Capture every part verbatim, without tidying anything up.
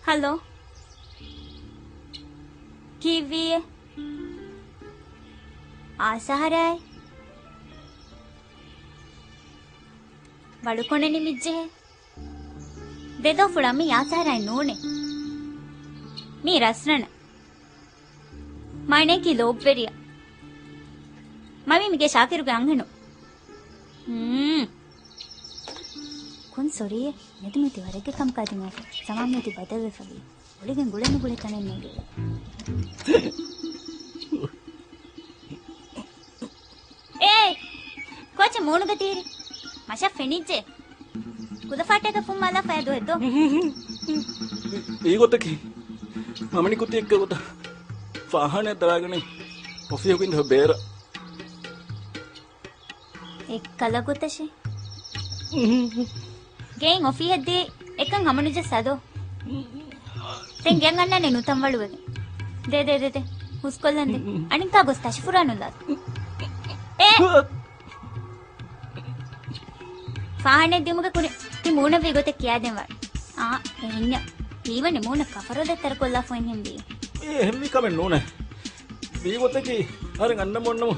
ހަލޯ. ކީއްވީއޭ؟ އާސާހަރާއޭ؟ ވަޅުކޮނެ ނިމިއްޖެހޭ. ދެދޯ ފުޅާ މީ އާސާހަރާއެއް ނޫނޭ. މީ ރަސްރަން. މާނައަކީ ލޯބިވެރިޔާ. މަމީ މިގޭ ޝާކިރުގެ އަންހެނު. ހުން. ކޮން ސޮރީއެއް؟ މެދުމެދު ވަރެއްގެ ކަމަކާ ދިމާވި. ޒަމާން މެދު ބަދަލުވެފަވީ. އޮޅިގެން ގުޅެން ނުގުޅޭ ތަނެއް ނޭނގެ. އޭ! ކޯޗެއް މޫނުގަ ތީރި؟ މަށަށް ފެނިއްޖެ. ކުލަފާޓޭގަ ފުންމާލާފައި ދުވެއްދޯ. އީ ގޮތަކީ، މަމިނިކުތި އެއްކަ ގޮތަށް ފާހާނެ ދަރާގަނެ އޮފީހަކު އިނދެ ބޭރަށް. އެއްކަލަ ގޮތަށޭ. ގެއިން އޮފީހަށް ދިޔައީ އެކަން ހަމަނުޖައްސާދޯ. ދެން ގެއަށް އަންނާނެ ނުތަންވަޅުވެގެން. ދޭ، ދޭ، ދޭ، ދޭ. ހުސްކޮށްލަން ދޭ. އަނެއްކާ ގޮސް ތަށިފުރާނުލާ. އޭ! ފާހާނެ ދިޔުމުގެ ކުރިން ތި މޫނަށް ވީ ގޮތެއް ކިޔާދޭން ވާނެ. އާ، އެހެންޏާ. ހީވަނީ މޫނަށް ކަފަރޮލެއް ތަރަކޮށްލާފަ އިން ހެންވީ. އެ އެހެންވީ ކަމެއް ނޫނޭ. ވީ ގޮތަކީ އަހަރެން އަންނަމު އަންނަމު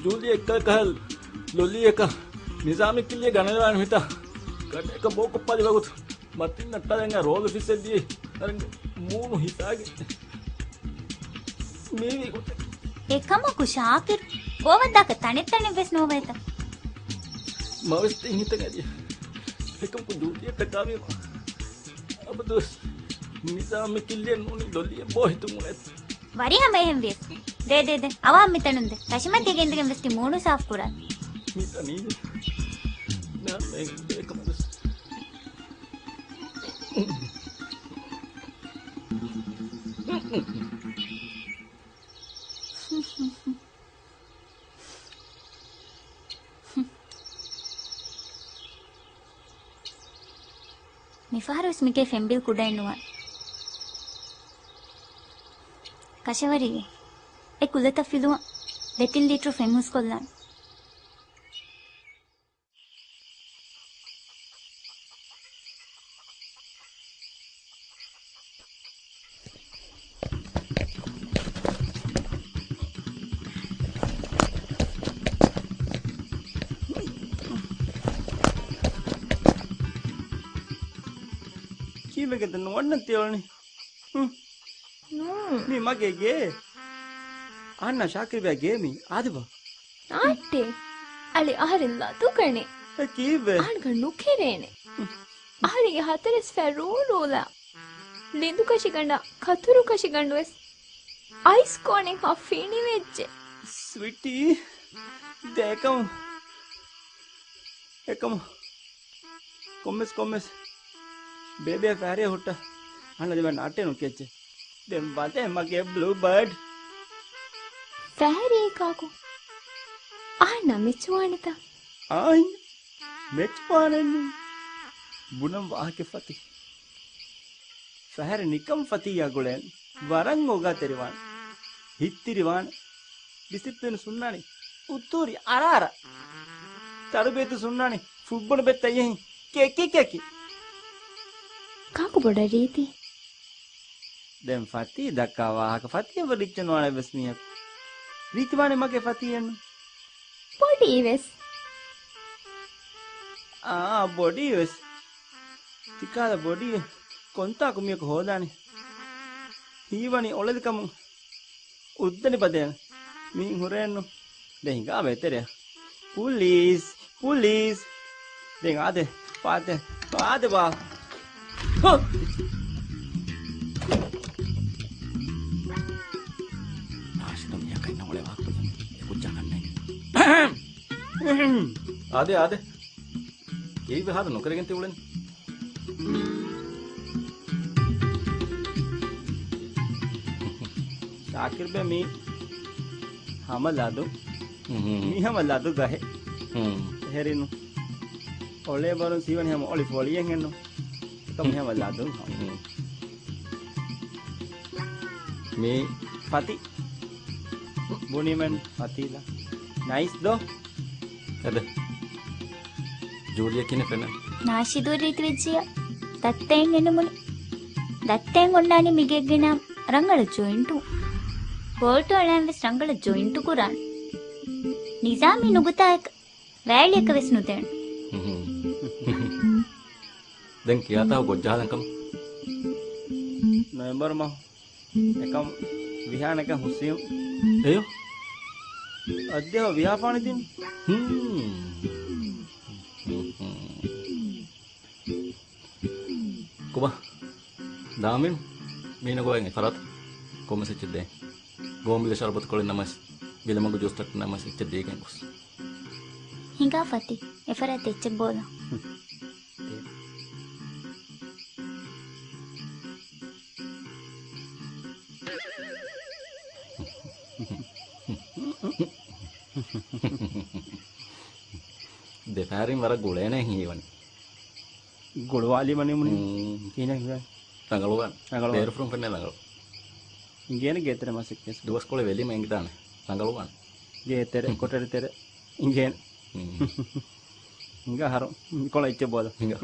ޖޫލީ އެއްކަލަ ކަހަލަ ލޮލީއަކަށް ނިޒާމީ ކިއްލިއަށް ގަނެލާން ހިތާ ގަޑިއަކަށް ބޯކޮށްޕާލި ވަގުތު މަތިން ނައްޓާލަން ރޯލް އޮފީސްއަށް ދިޔަ އަހަރެން މޫނު ހިސާގެން މީވީ ގޮތެއް. އެކަމަކު ޝާކިރު ގޯވައްދާކަށް ތަނެއް ތަނެއް ވެސް ނޯވޭތަ؟ މަވެސް ތިން ހިތަށް އެދި. އެކަމަކު ޖޫލީއަށް ޓަކާވީމަ އަބަދުވެސް ނިޒާމީ ކިއްލިއަށް ނޫނީ ލޮލީއެއް ބޯ ހިތުން އުޅޭތަ؟ ވަރިހަމަ އެހެން ވިޔަސް. ދޭ، ދޭ، ދޭ. އަވަހަށް މިތަނުން ދޭ. ތަށިމަތީގަ އިނދެގެން ވެސް ތި މޫނު ސާފު ކުރާ. މިތަނީ ދޭ. ނާ، މޭ ބޭކަމަށް ވެސް. މިފަހަރުވެސް މިގޭ ފެންބިލް ކުޑައެއް ނުވާނެ. ކަށަވަރީ، އެ ކުލަތައް ފިލުވަން ދެތިން ލީޓަރު ފެން ހުސްކޮށްލާނެ. ކީއްވެގެންތަ ނުވަންނަން ތިއުޅެނީ؟ ހުން. ނޫން. މީ މަގޭ ގޭ. އަހަންނާ ޝާކިރުބެ ގޭ މީ. އާދެބަ. ނާއްޓޭ. އަޅި އަހަރެން ލަދުގަނޭ. އެ ކީއްވެ؟ އަހަން ނުކެރޭނެ. އަހަރެންގެ ހަތަރެސް ފައި ރޫ ރޫލާ. ލިނދު ކަށިގަނޑާ ކަތުރު ކަށިގަނޑުވެސް އައިސް ކޯނެއްހާ ފިނިވެއްޖެ. ސްވިޓީ. ދޭކަމު. އެކަމު. ކޮންމެސް، ކޮންމެސް. ބޭބެއާ ފަހަރެއް ހުއްޓާ. އަހަންނަށް ދެބަ ނާއްޓޭ ނުކެއްޗެ. ދެން ވަދެ މަގޭ ބްލޫ ބާޑް. ފަހަރީ ކާކު؟ އަހަންނާ މެޗުވާނެތަ؟ އާއި. މެޗުވާނެއްނު. ބުނަން ވާހަކަ ފަތި. ފަހަރެއް ނިކަން ފަތިއްޔާ ގުޅޭން. ވަރަށް އޯގާތެރިވާނެ. ހިތްތިރިވާނެ. ޑިސިޕްލިން ހުންނާނެ. އުތުރި އަރާރަ. ތަރުބިޔަތު ހުންނާނެ. ފުޓްބޯޅަ ބެތް ތައްޔަހި. ކެކި ކެކި. ކާކު ބޮޑަށް ރީތި. ދެން ފަތީ ދައްކާ ވާހަކަ ފަތީ އެބަ ރީތި ނުވާނެ އެއްވެސް މީހަކު. ރީތިވާނެ މަގޭ ފަތީއެއްނު. ބޮޑީ ވެސް. އާ، ބޮޑީ ވެސް. ތިކާލަ ބޮޑީ ކޮންތާކު މީހަކު ހޯދާނީ. ހީވަނީ އޮޅެލިކަމުން އުއްދަނި ބަދޭން މީހުން ހުރޭނު. ދެ ހިނގާ ބޭތެރެއަށް. ޕުލީސް! ޕުލީސް! ދެން އާދެ! ފާތެ! އާދެ ބާ! ހު! ނާޝިދު މީހަކަށް އިންނަ އުޅޭ ވާހަކަ އެ ކުއްޖާ ކަންނޭނގެ. އާދެ، އާދެ. ކީއްވެ ހާދަ ނުކެރިގެން ތި އުޅެނީ؟ ޝާކިރުބެ މީ ހަމަ ލަދު. މީ ހަމަ ލަދު ގަހެއް. އެހެރީނު. އޮޅޭ ބަރުން ސީވަނީ ހަމަ އޮޅި ފޮޅިއެއްހެންނު. އެކަމު ހަމަ ލަދު. މީ ފަތި. ބުނީމެން ފަތީލާ. ނައިސް ދޯ؟ އެބެ. ޖޫލިޔަ ކިހިނެއް ފެންނަނީ؟ ނާޝިދު ރީތިވެއްޖިއްޔާ. ތައްތައެއް އެނުމުން. ދައްތައިން އޮންނާނީ މިގެއްގެ ނަން ރަނގަޅަށް ޖޮއިންޓު. ބޯލްޓު އަޅައިން ވެސް ރަނގަޅަށް ޖޮއިންޓު ކުރާނެ. ނިޒާމީ ނުގުތާއެކަ ވައިލިއަކަށް ވެސް ނުދޭނެ. ދެން ކިޔާތާ ގޮއްޖަހާލަން ކަމަށް. ނޮވެމްބަރު މަހު އެކަމް ވިހާނެކަން ހުސީމް. އެޔޯ؟ އަދި ވިހާފާނެތިން. ކޮބާ؟ ދާމިން މީނަ ގޮވައިގެން އެފަރާތަށް ކޮންމެސް އެއްޗެއް ދޭ. ގޯމިލެ ޝަރުބަތު ކޮޅެއް ނަމަވެސް، ބިލަމަގު ޖޫސް ތައްޓެއް ނަމަވެސް އެއްޗެއް ދީގެން ގޮސް. ހިނގާ ފަތި، އެފަރާތަށް އެއްޗެއް ބޯލަ. ދެފަހަރިން ވަރަށް ގުޅޭނެ ހީވަނީ. ގުޅުވާލީމަ ނިމުނީ. ކިހިނެއް ހިނގާ؟ ރަނގަޅުވާނެ. ރަނގަޅުވާނެ. ބޭރުފުރުން ފެންނަ ރަނގަޅު. އިނގޭނެ ގޭތެރެ މަސައްކަތް. ދުވަސްކޮޅެއް ވެލީމަ އެނގިދާނެ. ރަނގަޅުވާނެ. ގޭތެރެ، ކޮޓަރިތެރެ. އިނގޭނެ. ހިނގާ ހަރު. ކޮޅަށް އެއްޗެއް ބޯލަ. ހިނގާ.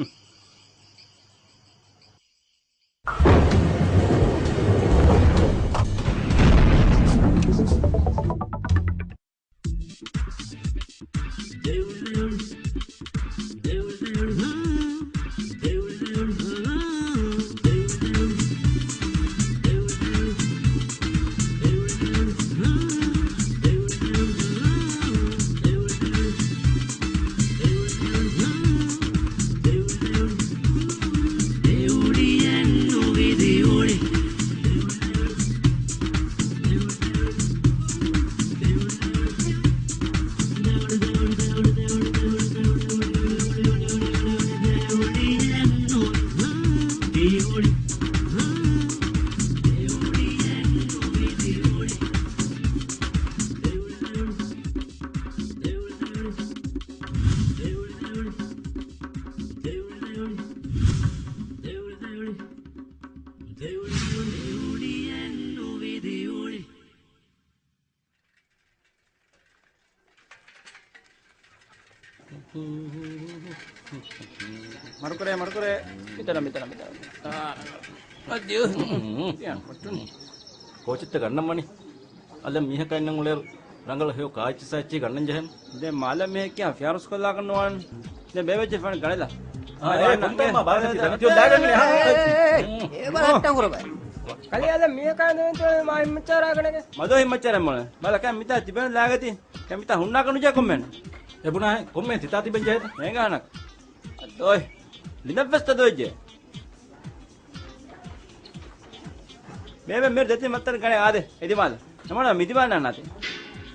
މަރުކުރޭ، މަރުކުރޭ. މިތަނަށް، މިތަނަށް، މިތަނަށް. ކޯޗެއްތަ ގަންނަން ވަނީ؟ އަލަށް މީހަކާ އިންނަން އުޅޭއިރު ރަނގަޅަށް ހެޔޮ ކާއެއްޗިއްސާ އެއްޗިހި ގަންނަން ޖެހޭނެ. ދެން މާލަށް މީހެއް ކިޔާ ފިޔާރުސްކޮށްލާކަށް ނުވާނެ. ދެން ބޭބެއްޗެއް ފަން ގަނެލާ. އާ، އޭ، ކޮންތާ މާ ބާރަށް ތި ދަނިތި ދާގަންނޭ. އޭ، އޭ، އޭ، ބަލަ އައްޓަން ކުރަބަ. ކަލޭ އަލަށް މީހަކާ ދެން މާ ހިންމައްޗާރާ ގަނެގެ. މަދޯ ހިންމައްޗާރެއް މޮޅެ. ބަލަ ކަ މިތާ ތިބެން ލާގަތި. ކަ މިތާ ހުންނާކަށް ނުޖެހޭ ކޮންމެން. އެ ބުނާ ކޮންމެ ތިތާ ތިބެން ޖެހޭތަ؟ އޭގާ ހަނަ. އަދޯ. ލިނަށްވެސް ތަދުވެއްޖެ. މޭމެ މެރު ދެތި މައްތަރ ގަނެ އާދެ. އެދިމާލަ. ނަމަނަ މިދިމާ ނާނާތެ.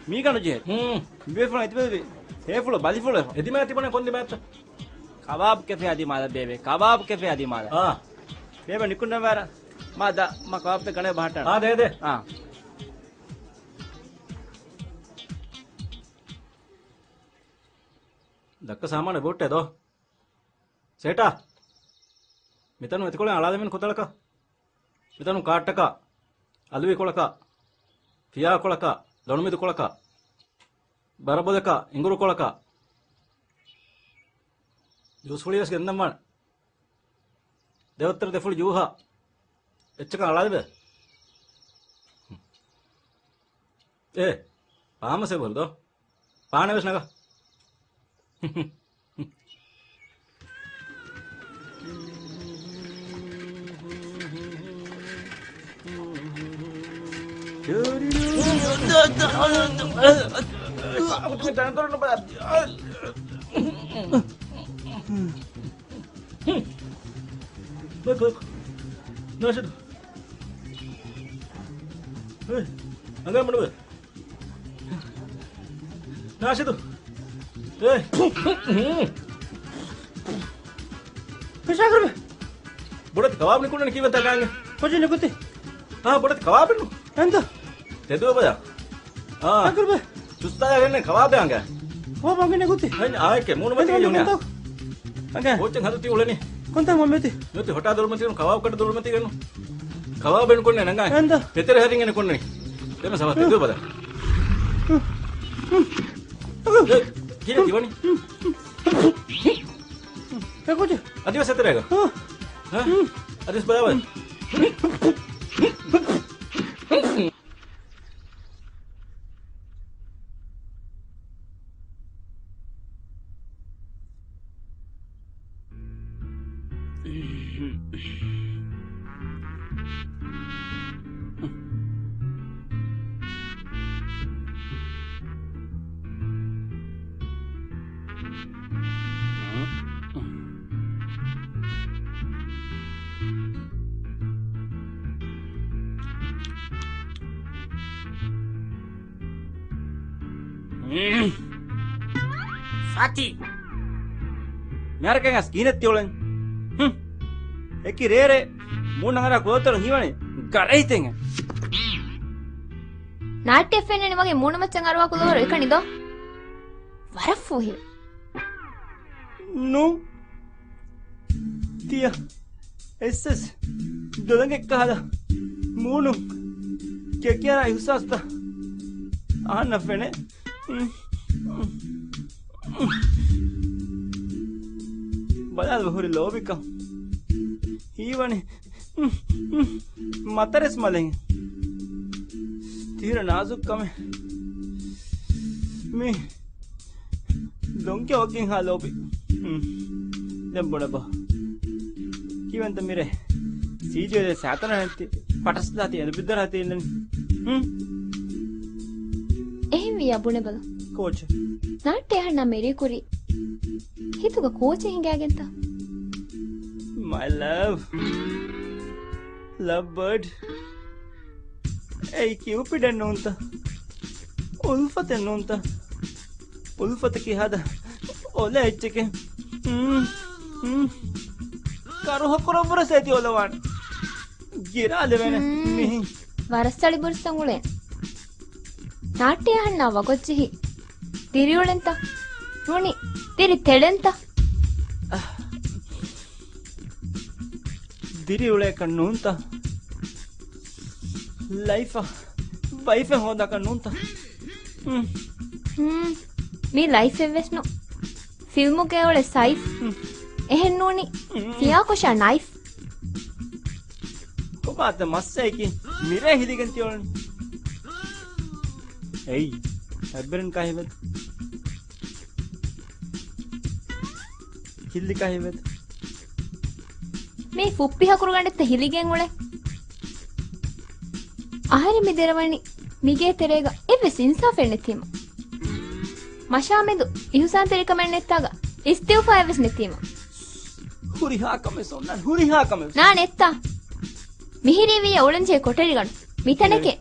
މީގަނޑު ޖެހޭ. ހުން. މިބޭފުޅުން އެތިބެ ހޭފުޅު ބަލިފުޅު. އެދިމާ ތިބަނެ ކޮން ދިމާތަ؟ ކަބާބް ކެފޭ އަދިމާލަ ބޭބެ. ކަބާބް ކެފޭ އަދިމާލަ. އާ. ބޭބެ ނިކުންނަ ވާރަ. މާ ދަ، މާ ކަބާބްތަ ގަނެ ބަހައްޓާނަ. އާ، ދޭ، ދޭ. އާ. ދައްކަ ސާމާނެ ބޯއްޓެ ދޯ. ސޭޓާ! މިތަނު އެތިކޮޅެއް އަޅާލެވެން ކޮތަޅަކަށް. މިތަނު ކާއްޓަކާ، އަލުވި ކޮޅަކާ، ފިޔާ ކޮޅަކާ، ދޮނުމިދު ކޮޅަކާ، ބަރަބޮލަކާ، އިނގުރު ކޮޅަކާ، ޖޫސްފުޅި ވެސް ގެންދަން ވާނެ. ދެވައްތަރު ދެފުޅި ޖޫހާ. އެއްޗަކަށް އަޅާލެވޭ. އޭ، ޕާމަސް އެބަހުރި ދޯ. ޕާނެ ވެސް ނަގާ. ނާޝިދު. އޭ، އަނގަ މަޑުވެ. ނާޝިދު. އޭ. ފިށާކުރުމެ. ބޮޑެތި ކަބާބު ނިކުންނަނީ ކީއްވެންތަ ގާނގެ؟ ކޮޖި ނިކުތި. އާ، ބޮޑެތި ކަބާބެއްނު. އެންދަ؟ ތެދުވެބަޔާ. އާ. އަކުރުބެ. ޗުސްތާޔާ ގެންނެ ކަބާބެއް އަނގަ. ކަބާބު އަނގަ ނިކުތި. ހަން އާއެކެ މޫނު މަތި ޔުނި. އަނގަ. ކޯޗެއް ހަދުތި އުޅެނީ. ކޮންތާ މަ މެތި؟ މެތި ހޮޓާ ދޮރުމަތި ކަބާބު ކަޓަ ދޮރުމަތި ގެނު. ކަބާބެއް ނުކޮންނެ ނަނގާ. އެންދަ؟ ތެތެރެ ހަރިން އެނެ ކޮންނެ. ދެމެ ސަވާ ތެދުވެ ބަލަ. އެ، ކީއް ތިވަނީ؟ އެ ކޯޗެ. އަދިވެސް އެތެރޭގަ. ހާ؟ އަދިވެސް ބަލާވަ. ފާތި! މިހާރަކަށް އަސް ކިހިނެއް ތިއުޅެން؟ ހުން. އެކި ރޭރޭ މޫނަށް އަރާ ކުލަވަތަރު ހީވަނީ ގަރައިތެން. ނާއްޓެ ފެންނަނީ މަގޭ މޫނު މައްޗަށް އަރުވާ ކުލަވަރު އެކަނި ދޯ؟ ވަރަށް ފޫހިވެ. ނޫ. ތިޔަ އެސްއެސް ދޮލަނގެއް ކަހަލަ މޫނު ކެކިއަރާ އިހުސާސްތައް އަހަންނަށް ފެނޭ. ބަލާލަބަ ހުރި ލޯބިކަން. ހީވަނީ މަތަރެސް މަލެއް. ތިހިރަ ނާޒުކް ކަމެއް. މި ދޮންކެ ވަކިން ހާލޯބި. ހުން. ދެން ބުނެބަ. ކީވެންތަ މިރޭ؟ ސީޖޭ ދޭ ސާތަނަ ނެތި. ޕަޓަސްލާތި އެނދު ބިއްދަރާތި އިންނަނީ. ހުން. އެހެންވިއްޔާ ބުނެބަލަ. ކޯޗެ. ނާއްޓެ އަހަންނާ މެރީ ކުރީ. ހިތުގަ ކޯޗެއް ހިނގާގެންތަ؟ My love. Love bird. އެއީ ކިއުޕިޑެއް ނޫންތަ؟ އުލްފަތެއް ނޫންތަ؟ އުލްފަތަކީ ހާދަ އޮލޭ އެއްޗެކޭ. ހުން، ހުން. ކަރުހަކުރައްވުރެސް އޭތި އޮލަވާނެ. ގިރާލެވޭނެ ހުން. މިހިން. ވަރަށް ސަޅި ބުރުސްތައް އުޅޭ. ނާއްޓެ އަހަންނާ ވަގޮށް ޖެހި. ދިރިއުޅެންތަ؟ ނޫނީ ދިރި ތެޅެންތަ؟ ދިރިއުޅޭކަށް ނޫންތަ؟ ލައިފަށް ވައިފެއް ހޯދާކަށް ނޫންތަ؟ ހުން. ހުން. މީ ލައިފެއްވެސް ނޫން. ފިލްމުގައި އުޅޭ ސައިފް. ހުން. އެހެން ނޫނީ. ހުން. ފިޔާކޮށާ ނައިފް. ކޮބާތަ މައްސައަކީ މިރޭ ހިލިގެން ތިއުޅެނީ؟ އެއީ، އެއްބެރުން ކާހިވެތަ؟ ކިއްލި ކާހިވެތަ؟ މީ ފުއްޕި ހަކުރުގަނޑެއްތަ ހިލިގެން އުޅޭ؟ އަހަރެން މި ދެރަވަނީ މިގޭ ތެރޭގަ އެއްވެސް އިންސާފެއް ނެތީމަ. މަށާމެދު އިހުސާންތެރިކަމެއް ނެއްތާގަ އިސްތިއުފާއެއްވެސް ނެތީމަ. ހުރިހާ ކަމެއް ސޮންނަން، ހުރިހާ ކަމެއް. ނާ ނެއްތާ. މިހިރީވިއްޔާ އުޅެންޖެހޭ ކޮޓަރިގަނޑު. މިތަނެކޭ.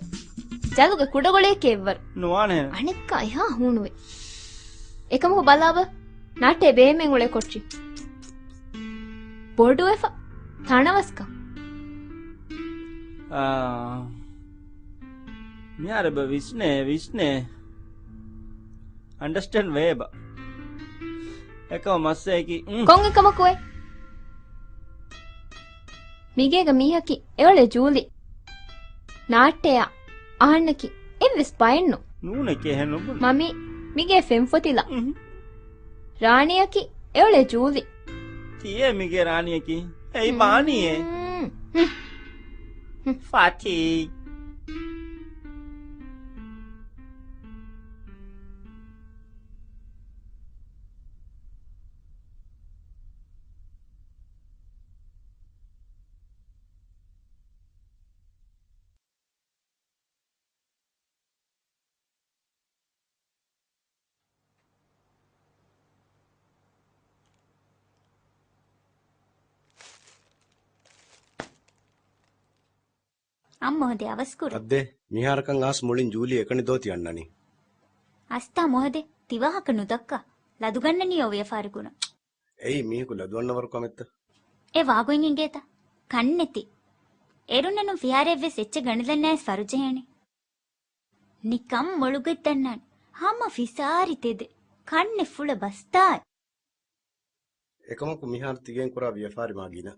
ޖަލުގެ ކުޑަގޮޅިއެކޭ އެއްވަރު. ނުވާނެ. އަނެއްކާ އެހާ ހޫނުވޭ. އެކަމަކު ބަލާބަ، ނާއްޓެ ބޭމެން އުޅޭ ކޮޓަރި. ބޮޑުވެފަ. ތަނަވަސްކަން. އާ. މިހާރު ބަ ވިސްނޭ، ވިސްނޭ. އަންޑަސްޓޭންޑް ވޭބަ. އެކަމަ މައްސައަކީ، އުން. ކޮން އެކަމަކުވޭ؟ މިގޭގަ މީހަކީ އެއޮޅެ ޖޫލީ. ނާއްޓެއާ އަހަންނަކީ އެއްވެސް ބައެއްނު. ނޫނެކޭ ހެން ނުބުން. މަމީ މިގޭ ފެންފޮތިލާ. އުން. ރާނީއަކީ އެއޮޅެ ޖޫލީ. ތިޔޭ މިގޭ ރާނީއަކީ. އެއީ ބާނީއޭ. ހުން. ހުން. ފާތި. އަންމޮހޮދެ އަވަސްކުރު. އައްދޭ، މިހާރަކަށް އާސް މުޅިން ޖޫލީ އެކަނި ދޯ ތި އަންނަނީ؟ އަސްތާ މޮހަދެ، ތިވާހަކަ ނުދައްކާ. ލަދުގަންނަނީ އޮވިޔަފާރި ގުނަ. އެއީ މީހަކު ލަދުއަންނަވަރު ކަމެއްތަ؟ އެ ވާގޮތް އިނގޭތަ؟ ކަންނެތި. އޭރުންނެއްނު ފިހާރައެއްވެސް އެއްޗެއް ގަނެލަންނާއިސް ފަރުޖެހޭނެ. ނިކަން މޮޅުގަތް ދަންނާނެ. ހަމަ ފިސާރި ތެދެއް. ކަންނެއް ފުޅަށް ބަސްތާއެ. އެކަމަކު މިހާރު ތިގެން ކުރާ ވިޔަފާރި މާ ގިނަ.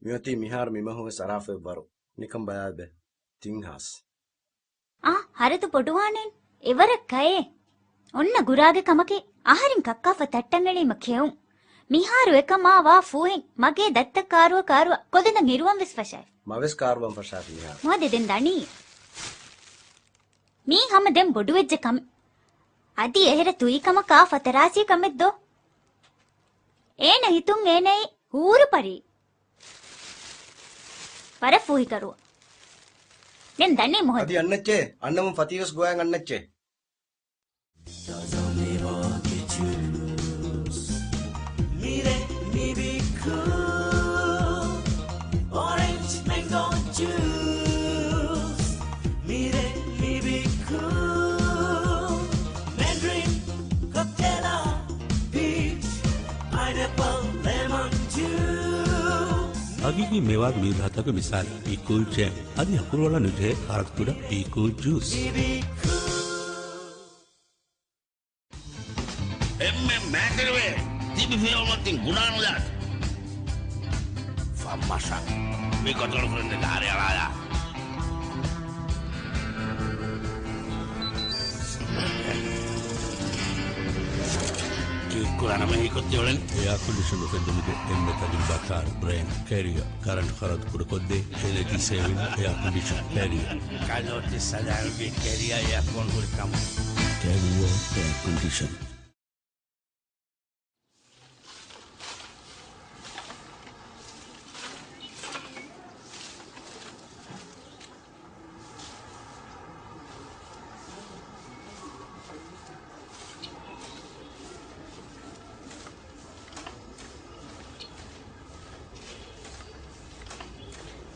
މިއޮތީ މިހާރު މިމަހުގެ ސަރާފަތް ވަރު. ނިކަން ބަލާލަބެ. ތިން ހާސް. އާ، ހަރަދު ބޮޑުވާނެން. އެވަރަށް ކައޭ. އޮންނަ ގުރާގެ ކަމަކީ އަހަރެން ކައްކާފަ ތައްޓަން އެޅީމަ ކެއުން. މިހާރު އެކަމާ ވާ ފޫހިން މަގޭ ދައްތަ ކާރުވަ ކާރުވަ ކޮލިނަ އިރުވަން ވެސް ފަށާފި. މަވެސް ކާރުވަން ފަށާފި މިހާރު. މުހައްދެ ދެން ދަނީ. މީ ހަމަ ދެން ބޮޑުވެއްޖެ ކަމެއް. އަދި އެހެރަ ތުއިކަމަކާ ފަތަރާސީ ކަމެއް ދޯ؟ އޭނަ ހިތުން އޭނައީ ހޫރު ޕަރީ. ވަރަށް ފޫހި ކަރުވަ. ދެން ދަނީ މުހައްދެ. އަދި އަންނައްޗޭ، އަންނަމުން ފަތީވެސް ގޮވައިގެން އަންނައްޗޭ. ތާޒާ މޭވާގެ ޖޫސް. މިރޭ މިބިއްކު. އޮރެންޖް މެންގޯ ޖޫސް. މިރޭ މިބިއްކު. މެންޑަރިން ކޮކްޓެލާ. ޕީޗް ޕައިނެޕަލް ލެމަން ޖޫސް. ހަގީގީ މޭވާގެ މީރު ހަތަކު މިސާލެއް ބީކޫލް ޖޭމް. އަދި ހަކުރު އަޅަން ނުޖެހޭ ހަރަދު ކުޑަ ބީކޫލް ޖޫސް. އެންމެ މާތިރުވެ ތިބި ފިޔަވަޅު މަތިން ގުނާނުލާތި. ފައްމަށާ މި ކޮތަޅު ފުރެންދެ ދާރި އަޅާލާ. ކީއްކުރާނަމޭ ހީކޮށް ތިއުޅެނީ؟ އެއާކޮންޑިޝަން އުފެއްދުމުގެ އެންމެ ތަޖުރިބާކާރު ބްރޭންޑް ކެރިއަ. ކަރަންޓް ޚަރަދު ކުޑަކޮށްދޭ އެނަޖީ ސޭވިން އެއާކޮންޑިޝަން ކެރިއަ. ކަލޯ ތި ސަލާމްގެ ކެރިއަ އެއާކޯން ހުރި ކަމު. ކެރިއަ އެއާކޮންޑިޝަން.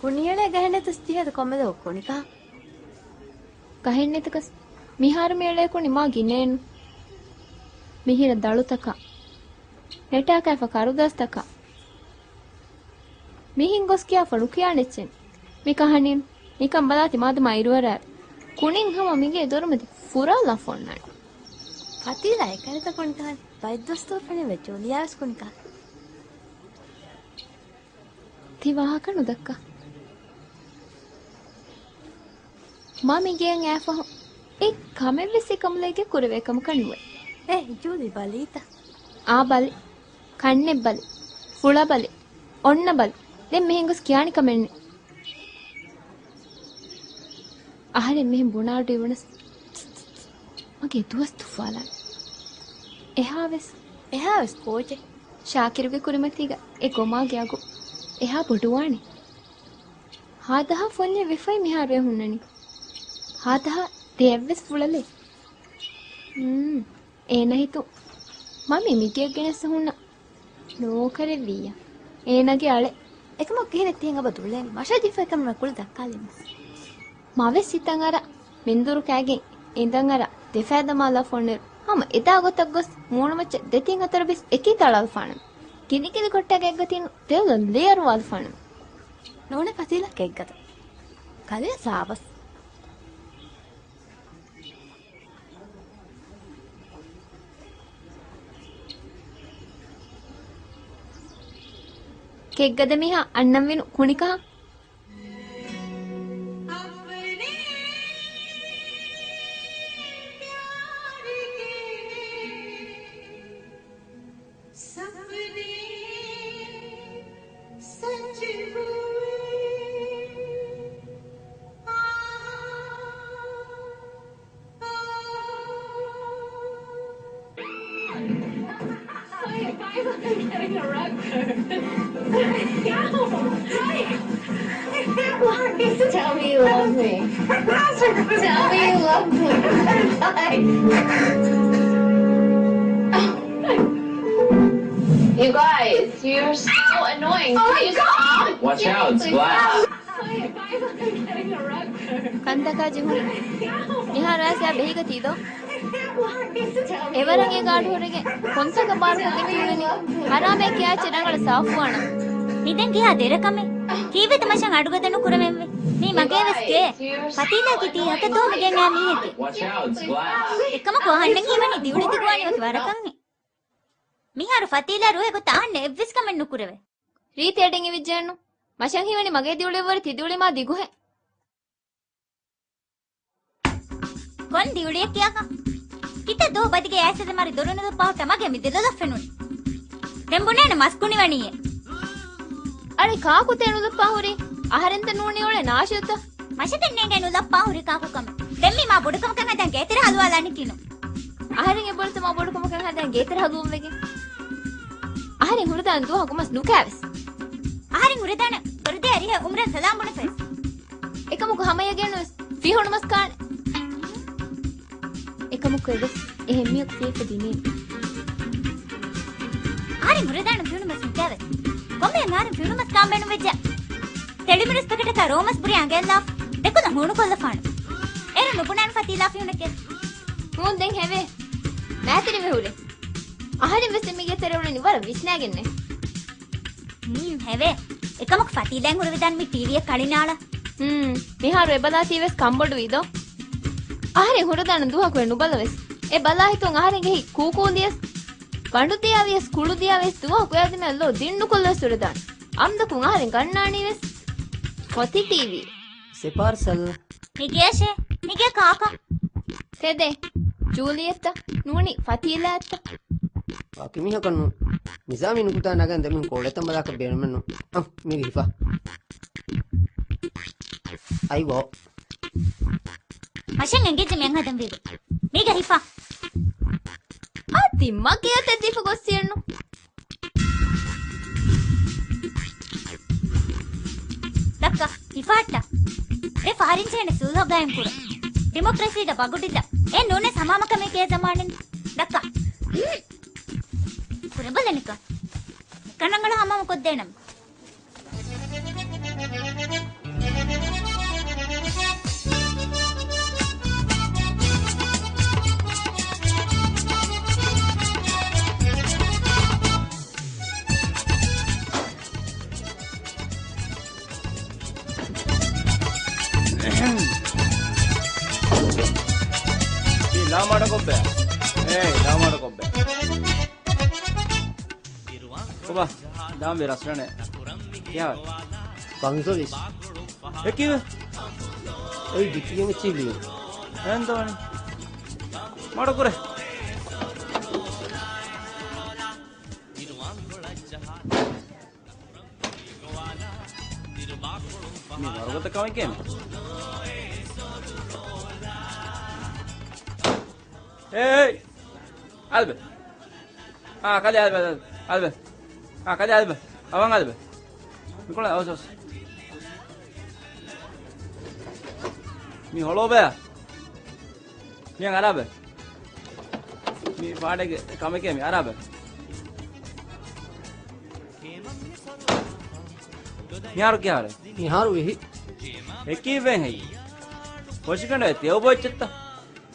ކުނިއެޅޭ ގަހެއް ނެތަސް ތިހާދަ ކޮންމެ ދުވަހަކު ކުނިކަހަ؟ ގަހެއް ނެތިކަސް މިހާރު މި އެޅޭ ކުނި މާ ގިނައެއްނު. މިހިރަ ދަޅުތަކާ ނެޓާ ކައިފަ ކަރުދާސްތަކާ. މިހިން ގޮސް ކިޔާފަ ނުކިޔާނެ އެއްޗެއް. މި ކަހަނީން ނިކަން ބަލާތި މާދަމާ އިރުއަރާ. ކުނިން ހަމަ މިގޭ ދޮރުމަތި ފުރާލާފަ އޮންނާނެ. ފަތީލާ އެކަނިތަ ކުނިކަހަން ބައެއް ދުވަސްތޯ ފެނިވެ ޖޫލިޔާވެސް ކުނިކަހަން. ތި ވާހަކަ ނުދައްކާ. މާ މިގެއަށް އައިފަހު އެއް ކަމެއްވެސް އެކަމުލައިގެ ކުރެވޭ ކަމަކަށް ނުވޭ. އޭ ޖޫލީ ބަލީތަ؟ އާ ބަލި. ކަންނެއް ބަލި. ފުޅަ ބަލި. އޮންނަ ބަލި. ދެން މިހެން ގޮސް ކިޔާނެ ކަމެއް ނެތް. އަހަރެން މިހެން ބުނާ އަޑު އިވުނަސް މަގޭ ދުވަސް ތުފާލާނެ. އެހާވެސް. އެހާވެސް ކޯޗެއް؟ ޝާކިރުގެ ކުރިމަތީގަ އެ ގޮމާގެ އަގު އެހާ ބޮޑުވާނެ. ހާދަހާ ފޮންޏެއް ވެފައި މިހާރު އެ ހުންނަނީ. ހާދަހާ ދެއަތްވެސް ފުޅަލޭ. މް، އޭނަ ހިތު މަ މި މިގެއަށް ގެނެސް ހުންނަ ނޯކަރެއް ވިއްޔާ. އޭނަގެ އަޅެ. އެކަމަކު ކިހިނެއް ތިހެން އަބަދު އުޅޭނީ؟ މަށަށް ޖިފައި ކަމެއް ކުޅި ދައްކާލީމަސް. މަވެސް ހިތަށް އަރާ މިންދުރު ކައިގެން އިނދަން އަރާ ދެފައި ދަމާލާފަ އޮންނައިރު ހަމަ އެދާ ގޮތަށް ގޮސް މޫނުމައްޗަށް ދެތިން ހަތަރު ބިސް އެކީ ތަޅާލަފާނަން. ގިނިގިނި ކޮއްޓާގެ އެއްގަތީނު ތެލު ލޭއަރުވާލަފާނަން. ނޫނެ ފަތީލާ ކެއްގަދަ. ކަލޭ ސާބަސް. ކެއްގަދަ މީހާ އަންނަންވީނު ކުނިކަހަ. Tell me you love me. Tell me you love me. You guys, you're so annoying. Please stop. Watch out, it's glass. ކަންތަކާ ޖެހުނު. މިހާރު އައިސް އާ ބެހިގަތީ ދޯ؟ އެވަރަށް އޭގަ އަޑު ހުރެގެން ކޮންތަކަށް ބާރުކޮށްގެން ތިއުޅެނީ؟ ހަރާމޭ ކިޔާ އެއްޗެއް ރަނގަޅަށް ސާފުވާނަން. މި ދެން ކިހާ ދެރަ ކަމެއް؟ ކީއްވެތަ މަށަށް އަޑުގަދަ ނުކުރަމެއްވެ؟ މީ މަގޭވެސް ގެއެއް. ފަތީލާ ކިތީ ހަކަތޯ މިގެން އާ މީހެކޭ. އެކަމަކު އަހަންނަށް ހީވަނީ ދިއުޅި ދިގުވާނީ ވަކި ވަރަކަށްހެން. މިހާރު ފަތީލާ ރުހެ ގޮތަށް އަހަންނަށް އެއްވެސް ކަމެއް ނުކުރެވޭ. ރީތި އެޑިން އިވިއްޖެއެއްނު. މަށަށް ހީވަނީ މަގޭ ދިއުޅިއަށްވުރެ ތި ދިއުޅީ މާ ދިގުހެން. ކޮން ދިއުޅިއެއް ކިޔާކަށް؟ ކިތައް ދުވަހު ބަދިގެ އައިސް އެދެމާރި ދޮރު ނުދޮއްޕާ ހުއްޓަ މަގޭ މި ދެލޮލަށް ފެނުނީ. ދެން ބުނޭނެ މަސް ކުނިވަނީއޭ. އަޅެ ކާކުތޭ ނުލައްޕާ ހުރީ؟ އަހަރެންތަ ނޫނީ އުޅޭ ނާޝިދުތައް؟ މަށަކަށް ނޭނގޭ ނުލައްޕާ ހުރި ކާކު ކަމެއް. ދެން މީ މާ ބޮޑުކަމަކަށް ހަދާ ގޭތެރެ ހަލުވާލާނެ ކިނު. އަހަރެން އެބޮޑުތަ މާ ބޮޑުކަމަކަށް ހަދާ ގޭތެރެ ހަލުވަން ވެގެން. އަހަރެން ހުރެދާނެ ދުވަހަކު މަސް ނުކާވެސް. އަހަރެން ހުރެދާނެ ވަރުދޭ އަރިހަ އުމްރަން ސަލާމް ބުނެފަވެސް. އެކަމަކު ހަމަޔަގެން ވެސް ފިހުނު މަސް ކާނެ. އެކަމަކު އެވެސް އެހެން މީހަކު ފިޔަފަ ދިނީ. އަހަރެން ހުރެދާނެ ފިހުނު މަސް ނުކާވެސް. ކޮންމެ އަހަރެން ފިހުނު މަސް ކާން ބޭނުން ވެއްޖެ. ތެޅިމިރަސް ޕެކެޓަކާ ރޯމަސް ބުރި އަނގައަށްލާފަ. ދެކޮލަށް ހޫނުކޮށްލަފާނެ. އޭރު ނުބުނާނެ ފަތީލާ ފިހުނެކޭ. ހޫން ދެން ހެވޭ. މާތިރިވެ ހުރޭ. އަހަރެން ވެސް މީގެ ތެރެ އުޅެނީ ވަރަށް ވިސްނާގެންނޭ. ހުން، ހެވޭ. އެކަމަކު ފަތީލައިން ހުރެވިދާން މި ޓީވީއަށް ކަޅިނާޅަ. ހުން، މިހާރު އެ ބަލާތީ ވެސް ކަންބޮޑުވީ ދޯ؟ އަހަރެން ހުރެދާނެ ދުވަހަކު ނުބަލަވެސް. އެ ބަލާ ހިތުން އަހަރެންގެ ހިތް ކޫކޫލިޔަސް. ބަނޑު ދިޔާވިޔަސް ކުޅު ދިޔާވިޔަސް ދުވަހަކު އެ އަދިމައަށް ލޯ ދިން ނުކޮށްލަވެސް ހުރެދާނެ. އަމްދަކުން އަހަރެން ގަންނާނީ ވެސް. ފޮތި ޓީވީ. ސެޕާރްސަލް. މިގޭށޭ، މިގޭ ކާކަށް. ތެދޭ، ޖޫލިއެއްތަ؟ ނޫނީ ފަތީލާއެއްތަ؟ ވަކި މީހަކަށް ނޫން. ނިޒާމީ ނުކުތާ ނަގަން ދެމީހުން ކޯލެތަން ބަލާކަށް ބޭނުމެއް ނޫން. އަ، މީގެ ހިފާ. އައިވޯ. މަށެއް އެނގިއްޖެ މިއަންހެނާ ވީގެ. މީގެ ހިފާ. އަދި މަގޭ އަތަށް ދީފަ ގޮއްސިއެއްނު. ދައްކަ، ހިފާއްޓަ. ދެ ފަހަރިން ޖެހޭނެ ސުލްހަ ގާއިމް ކުރަން. ޑިމޮކްރަސީގެ ބަގުޑިލަ. އެ ނޫނެ ހަމަހަމަކަމެއް ގޭ ޒަމާނެއް. ދައްކަ. ކުރެބަލަނިކަ. ކަންނަނގަޅު ހަމަހަމަ ކޮށްދޭނަމަ. ލާމަޑަކޮށްބެ. އޭ، ލާމަޑަކޮށްބެ. ކޮބާ، ދާންވީ ރަސްވެނެއް. ކިޔާ. ފަންސަވީސް. އެކީވެ؟ އެއީ ޑިކީގެ މެޗީ ލިޔުން. އެހެންތޯ ވަނީ. މަޑުކުރޭ. މި ވަރުގަދަ ކަމެކޭ މި. އޭ، އަލްބެ. އާ، ކަލޭ އަލްބެ، އަލްބެ. އާ، ކަލޭ އަލްބެ. އަވަން އަލްބެ. މިކޮޅަށް އަވަސް އަވަސް. މި ހޮޅޯބެ. މިއަށް އަރާބެ. މި ފާޑެއްގެ ކަމެކޭ މި އަރާބެ. މިހާރު ކިހާރެއް؟ މިހާރު ވިހި. އެކީ ވެހެއްޔެ؟ ފޮށިގަނޑު އެ ތެޔޮބޯއްޗެއްތަ؟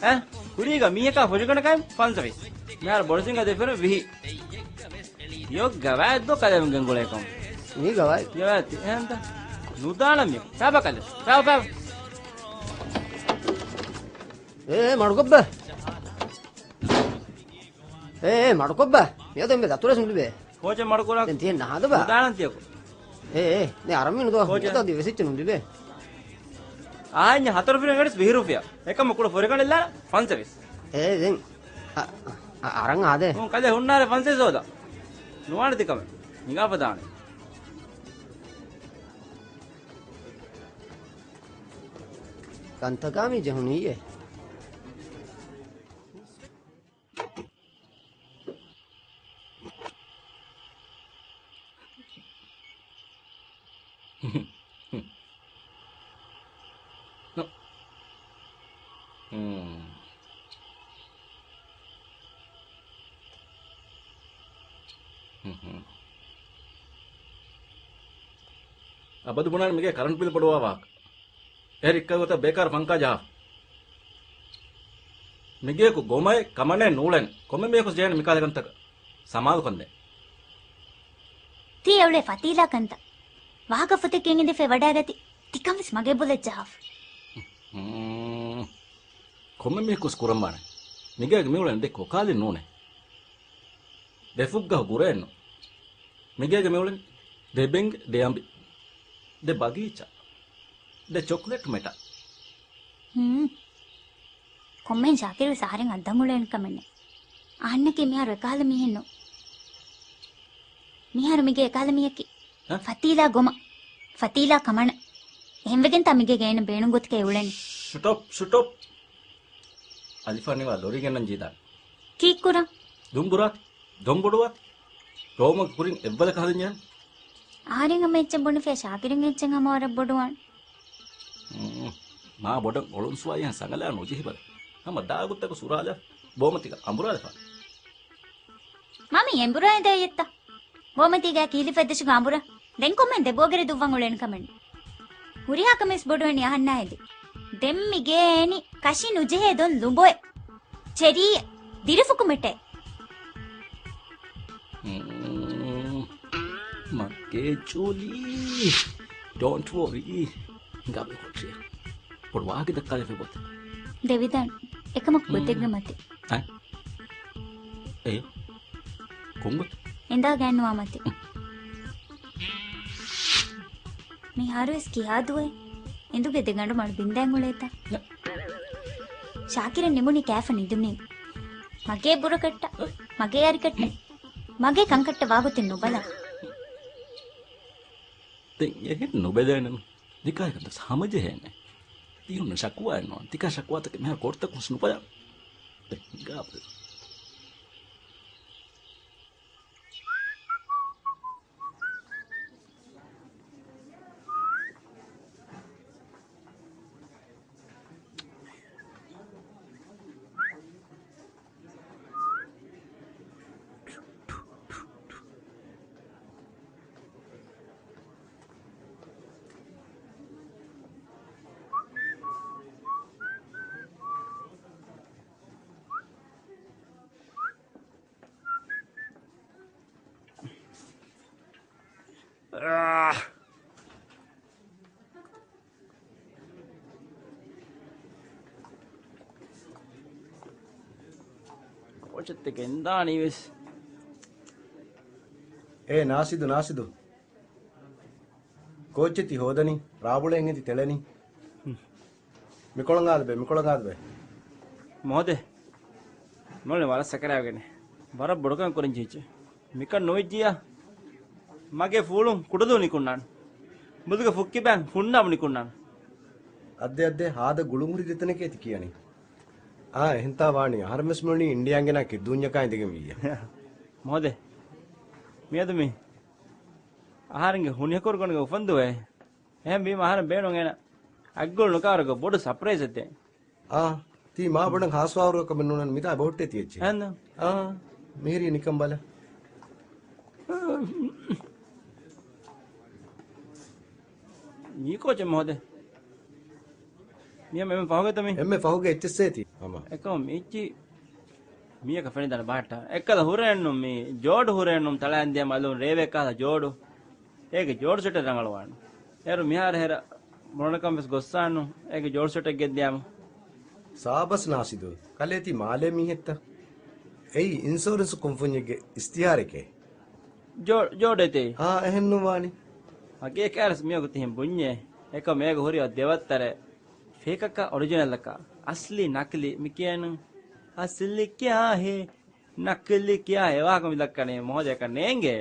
އެ؟ ކުރީގަ މީހަކާ ފޮށިގަނޑަކަށް ފަންސަވީސް. މިހާރު ބޮޑު ސިނގާ ދެފެރު ވިހި. ޔޯ ގަވާއިދު ކަލޭމެން ގެންގުޅޭ ކަމަށް. މީ ގަވާއިދު. ގަވާއިދު. އެހެންތަ؟ ނުދާނަމޭ. ފާބަ ކަލޭ. ފާބަ، ފާބަ. އޭ، އޭ، މަޑުކޮށްބަ. އޭ، އޭ، މަޑުކޮށްބަ. މިއަދު އެންމެ ދަތުރެސް ނުލިބޭ. ކޯޗެއް މަޑުކުރާ. ދެން ތިހެން ނަހާދަބަ. ނުދާނަން ތިޔަކު. އޭ، އޭ، ދެން އަރަމީ ނުދޯ. ކޯޗެއް. މިއަދު އަދި ވެސިއްޗެއް ނުލިބޭ. އާންޏެއް ހަތަރު ފިރިން އެޑިސް ވިހި ރުފިޔާ. އެކަމަ ކުޑަ ފޮރިގަނޑެއްލާ ފަންސަވީސް. އޭ، ދެން. އަ، އަ، އަރަން އާދޭ. ހުން ކަލޭ ހުންނާރެ ފަންސަވީސް ހޯދާ. ނުވާނެ ތިކަމެއް. ނިގާފަ ދާނެ. ކަންތަކާ މި ޖެހުނީއޭ. އަބަދު ބުނާނެ މިގޭ ކަރަންޓް ބިލް ބޮޑުވާ ވާހަކަ. އެ ރިއްކަ ގޮތަށް ބޭކާރު ފަންކާ ޖަހާ. މިގޭކު ގޮމައެއް ކަމަނެއް ނޫޅެން. ކޮންމެ މީހަކު ޖެހޭނެ މިކަހަލަ ކަންތަކަށް ސަމާލުކަންދޭން. ތީ އެއުޅޭ ފަތީލާ ކަންތައް. ވާހަކަ ފޮތެއް ކިޔަން އިނދެފައި ވަޑައިގަތީ ތިކަން ވެސް މަގޭ ބޮލަށް ޖަހާފަ. ހުން. ކޮންމެ މީހަކު ވެސް ކުރަންވާނެ. މިގޭގަ މިއުޅެނީ ދެ ކޮކާލި ނޫނޭ. ދެ ފުއްގަހު ގުރޭއެއްނު. މިގޭގަ މިއުޅެނީ ދެ ބެންގި، ދެ އަނބި، ދެ ބަގީޗާ، ދެ ޗޮކްލެޓް މެޓާ. ހުން. ކޮންމެހެން ޝާކިރު ވެސް އަހަރެން އަތްދަށް އުޅޭނެ ކަމެއް ނެތް. އަހަންނަކީ މިހާރު އެކަހަލަ މީހެއްނު. މިހާރު މިގޭ އެކަހަލަ މީހަކީ ހަ؟ ފަތީލާ ގޮމަށް. ފަތީލާ ކަމަނަ. އެހެންވެގެންތާ މިގޭގެ އޭނަ ބޭނުން ގޮތަކަށް އުޅެނީ. ޝަޓް އަޕް، ޝަޓް އަޕް. އަލިފާ ނިވާ ލޮރީ ގެންނަން ޖީދާނެ. ކީއްކުރަން؟ ދުނބުރާތި. ދޮންބޮޑުވާތި. ރޯމަގެ ކުރިން އެއްވަލަކަށް ހަދަން ޖެހެން. އަހަރެން ހަމަ އެއްޗެއް ބުނެފިޔާ ޝާކިރުން އެއްޗެއް ހަމަ ވަރަށް ބޮޑުވާން. މާ ބޮޑަށް އޮޅުންސުވާ އެހެން ސަނގަލާ ނުޖެހި ބަލަ. ހަމަ ދާގުއްތަކު ސުރާލަ ބޯމަތިގަ އަނބުރާލަފާނެ. މަ މި އެނބުރާ އެދައި އެއްތަ؟ ބޯމަތީގަ ކީލި ފެއްދަށުގަ އަނބުރާ. ދެން ކޮންމެ ދެބޯގެރެ ދުއްވަން އުޅެނި ކަމެއް. ހުރިހާ ކަމެސް ބޮޑުވެނީ އަހަންނާ ހެދި. ދެން މި ގޭ އެނި ކަށި ނުޖެހޭ ދޮން ލުނބޮއެ. ޗެރީ ދިރިފުކު މެޓެ. މަގޭ ޖޫލީ. ޑޯންޓް ވޯރީ. ހިނގާބަލަ ކޮޓްރިއަށް. ބޮޑު ވާހަކަ ދައްކާލެފަ ބޮތެ. ދެވިދާން. އެކަމަކު ގޮތެއްގެ މަތި. އަ؟ އެ؟ ކޮންގޮތް؟ އެނދާ ގާތްނުވާ މަތި. މިހާރުވެސް ކިހާ ދުވަހެއް؟ އެނދުގެ ދެގަނޑު މަޑު ބިންދައިން އުޅޭތަ؟ ޝާކިރަށް ނިމުނީ ކާފަ ނިދުނީ. މަގޭ ބުރަކަށްޓަ، މަގޭ އަރިކަށްޓަ، މަގޭ ކަންކަށްޓަ ވާގޮތެއް ނުބަލާ. ދެން އެހެން ނުބެލޭނެ. ދިކާ ކަންތައް ހަމަޖެހޭނެ. ތީ ހުންނަ ޝަކުވާއެއް ނޯން. ތިކާ ޝަކުވާތަކެއް މިހާރު ކޯޓްތަކުން ނުބަލާ. ދެން ހިނގާބަލަ. ކޯޗެއް ގެންދާނީ ވެސް. އޭ ނާސިދު، ނާސިދު. ކޯޗެއް ތި ހޯދަނީ؟ ރާބުޅޭން ތި ތެޅެނީ. މިކޮޅަށް އާދެބޭ، މިކޮޅަށް އާދެބޭ. މޯދެ. މޮޅެ ވަރަށް ސަކަރާވެގެން. ވަރަށް ބޮޑުކަން ކުރަން ޖެހިއްޖެ. މިކަން ނުވެއްޖިއްޔާ. މަގޭ ފޫޅުން ކުޑަދޫ ނިކުންނާނެ. މުދުގެ ފުއްކިބައިން ހުންނާބު ނިކުންނާނެ. އައްދެ އައްދެ ހާދަ ގުޅުންހުރި ދެތަނެކޭ ތި ކިޔަނީ. އާ، އެހެންތާ ވާނީ. އަހަރެންވެސް މިއުޅެނީ އިންޑިޔާންގެ ނާ ކިއްދޫންޏަކާ އިނދެގެން ވިއްޔަ. މޯދެ. މިއަދު މީ އަހަރެންގެ ހުނިހަކުރުގަނޑުގެ އުފަންދުވައޭ. އެހެންވީމަ އަހަރެން ބޭނުން އޭނަ އަތްގޮޅު ނުކާވަރަކަށް ބޮޑު ސަޕްރައިޒެއް ދޭން. އާ، ތީ މާ ބޮޑަށް ހާސްވާވަރު ކަމެއް ނޫނަން މިތާ ބޮހޮއްޓޭ ތި އެއްޗެއް. އެހެން. އާ، މިހިރީ ނިކަން ބަލަ. މީ ކޯޗެއް މޯދެ. މިޔަ އެންމެ ފަހުގެތަ މީ؟ އެންމެ ފަހުގެ އެއްޗެއްސޭ ތީ. ހަމަ. އެކަމަ މީއްޗި މީއަކަށް ފެނިދާނެ ބަހައްޓާ. އެއްކަލަ ހުރެއްނު މީ ޖޯޑު ހުރެއްނު ތަޅައިން ދިޔަ މަލުން ރޭވޭ ކާލަ ޖޯޑު. އޭގެ ޖޯޑު ސެޓެއް ރަނގަޅުވާނެ. އޭރު މިހާރު ހެރަ މޮޅަނަކަން ވެސް ގޮއްސާނު. އޭގެ ޖޯޑު ސެޓެއް ގެއްދިޔާމު. ސާބަސް ނާސިދު. ކަލޭ ތީ މާލޭ މީހެއްތަ؟ އެއީ އިންސުއަރެންސް ކުންފުންޏެއްގެ އިސްތިހާރެކޭ. ޖޯ-، ޖޯޑެތޭ. އާ، އެހެންނުވާނީ. އަގޭ ކާރަސް މިއޮގު ތިހެން ބުންޏޭ. އެކަމް އޭގަ ހުރި އޮތް ދެވައްތަރެއް. ފޭކަކަށް އޮރިޖިނަލަކަށް. އަސްލީ ނަކްލީ މި ކިޔަން. އަސްލީ ކިޔާ ހޭ، ނަކްލީ ކިޔާ ހޭ. އެވާހަކަ މި ދައްކަނީ މޮހޮދޭކަށް ނޭނގޭ.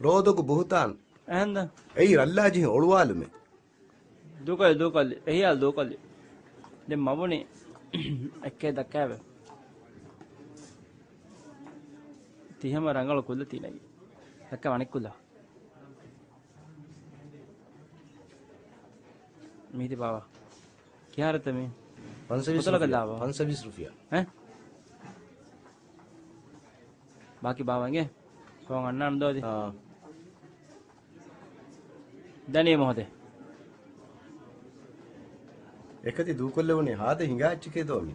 ރޯދޮގު ބުހުތާން. އެހެންދަ؟ އެއީ ރައްލާޖިހި އޮޅުވާލުމެއް. ދޫކޮށްލި، ދޫކޮށްލި. އެހިޔާލު ދޫކޮށްލި. ދެން މަބުނި އެއްކޭ ދައްކާވެ. ތިހަމަ ރަނގަޅު ކުލަ ތިނަގި. ދައްކާ އަނެއް ކުލަ. މީތި ބާވާ. ކިހާރަތަ މީ؟ ފަންސަވީސް ކޮތަޅަކަށް ރުފިޔާ. ދާވާ؟ ފަންސަވީސް ރުފިޔާ. އެ؟ ބާކީ ބާވާ އިނގޭ؟ ކޯން އަންނާނު ދޯދި؟ އާ. ދަނީ މޮހޮދޭ. އެކަތި ދޫކޮށްލެވުނީ ހާދަ ހިނގާ އެއްޗެކޭ ދޯ މީ؟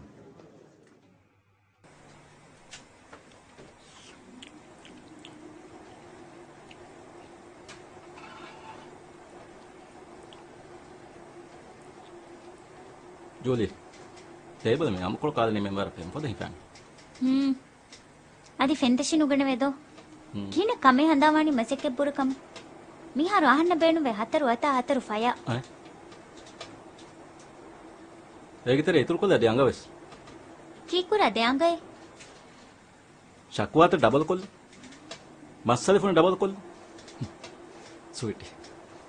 ޖޫލީ، ޓޭބަލް މި އަނބުކޮޅު ކާލަނީ މެންބަރަށް ފެން ފޮދެ ހިފާނެ. ހުން. އަދި ފެންތަށި ނުގަނެވޭ ދޯ؟ ހުން. ކިހިނެއް ކަމެއް ހަނދާންވާނީ މަސައްކަތް ބުރަ ކަމަށް؟ މިހާރު އަހަންނަށް ބޭނުންވޭ ހަތަރު އަތާ ހަތަރު ފަޔާ. އައި. އޭގެ ތެރޭ އިތުރުކޮށްލާ ދެ އަނގަވެސް. ކީއްކުރާ ދެ އަނގައެއް؟ ޝަކުވާތައް ޑަބަލްކޮށްލު. މައްސަލަފުން ޑަބަލްކޮށްލު. ސުވިޓީ.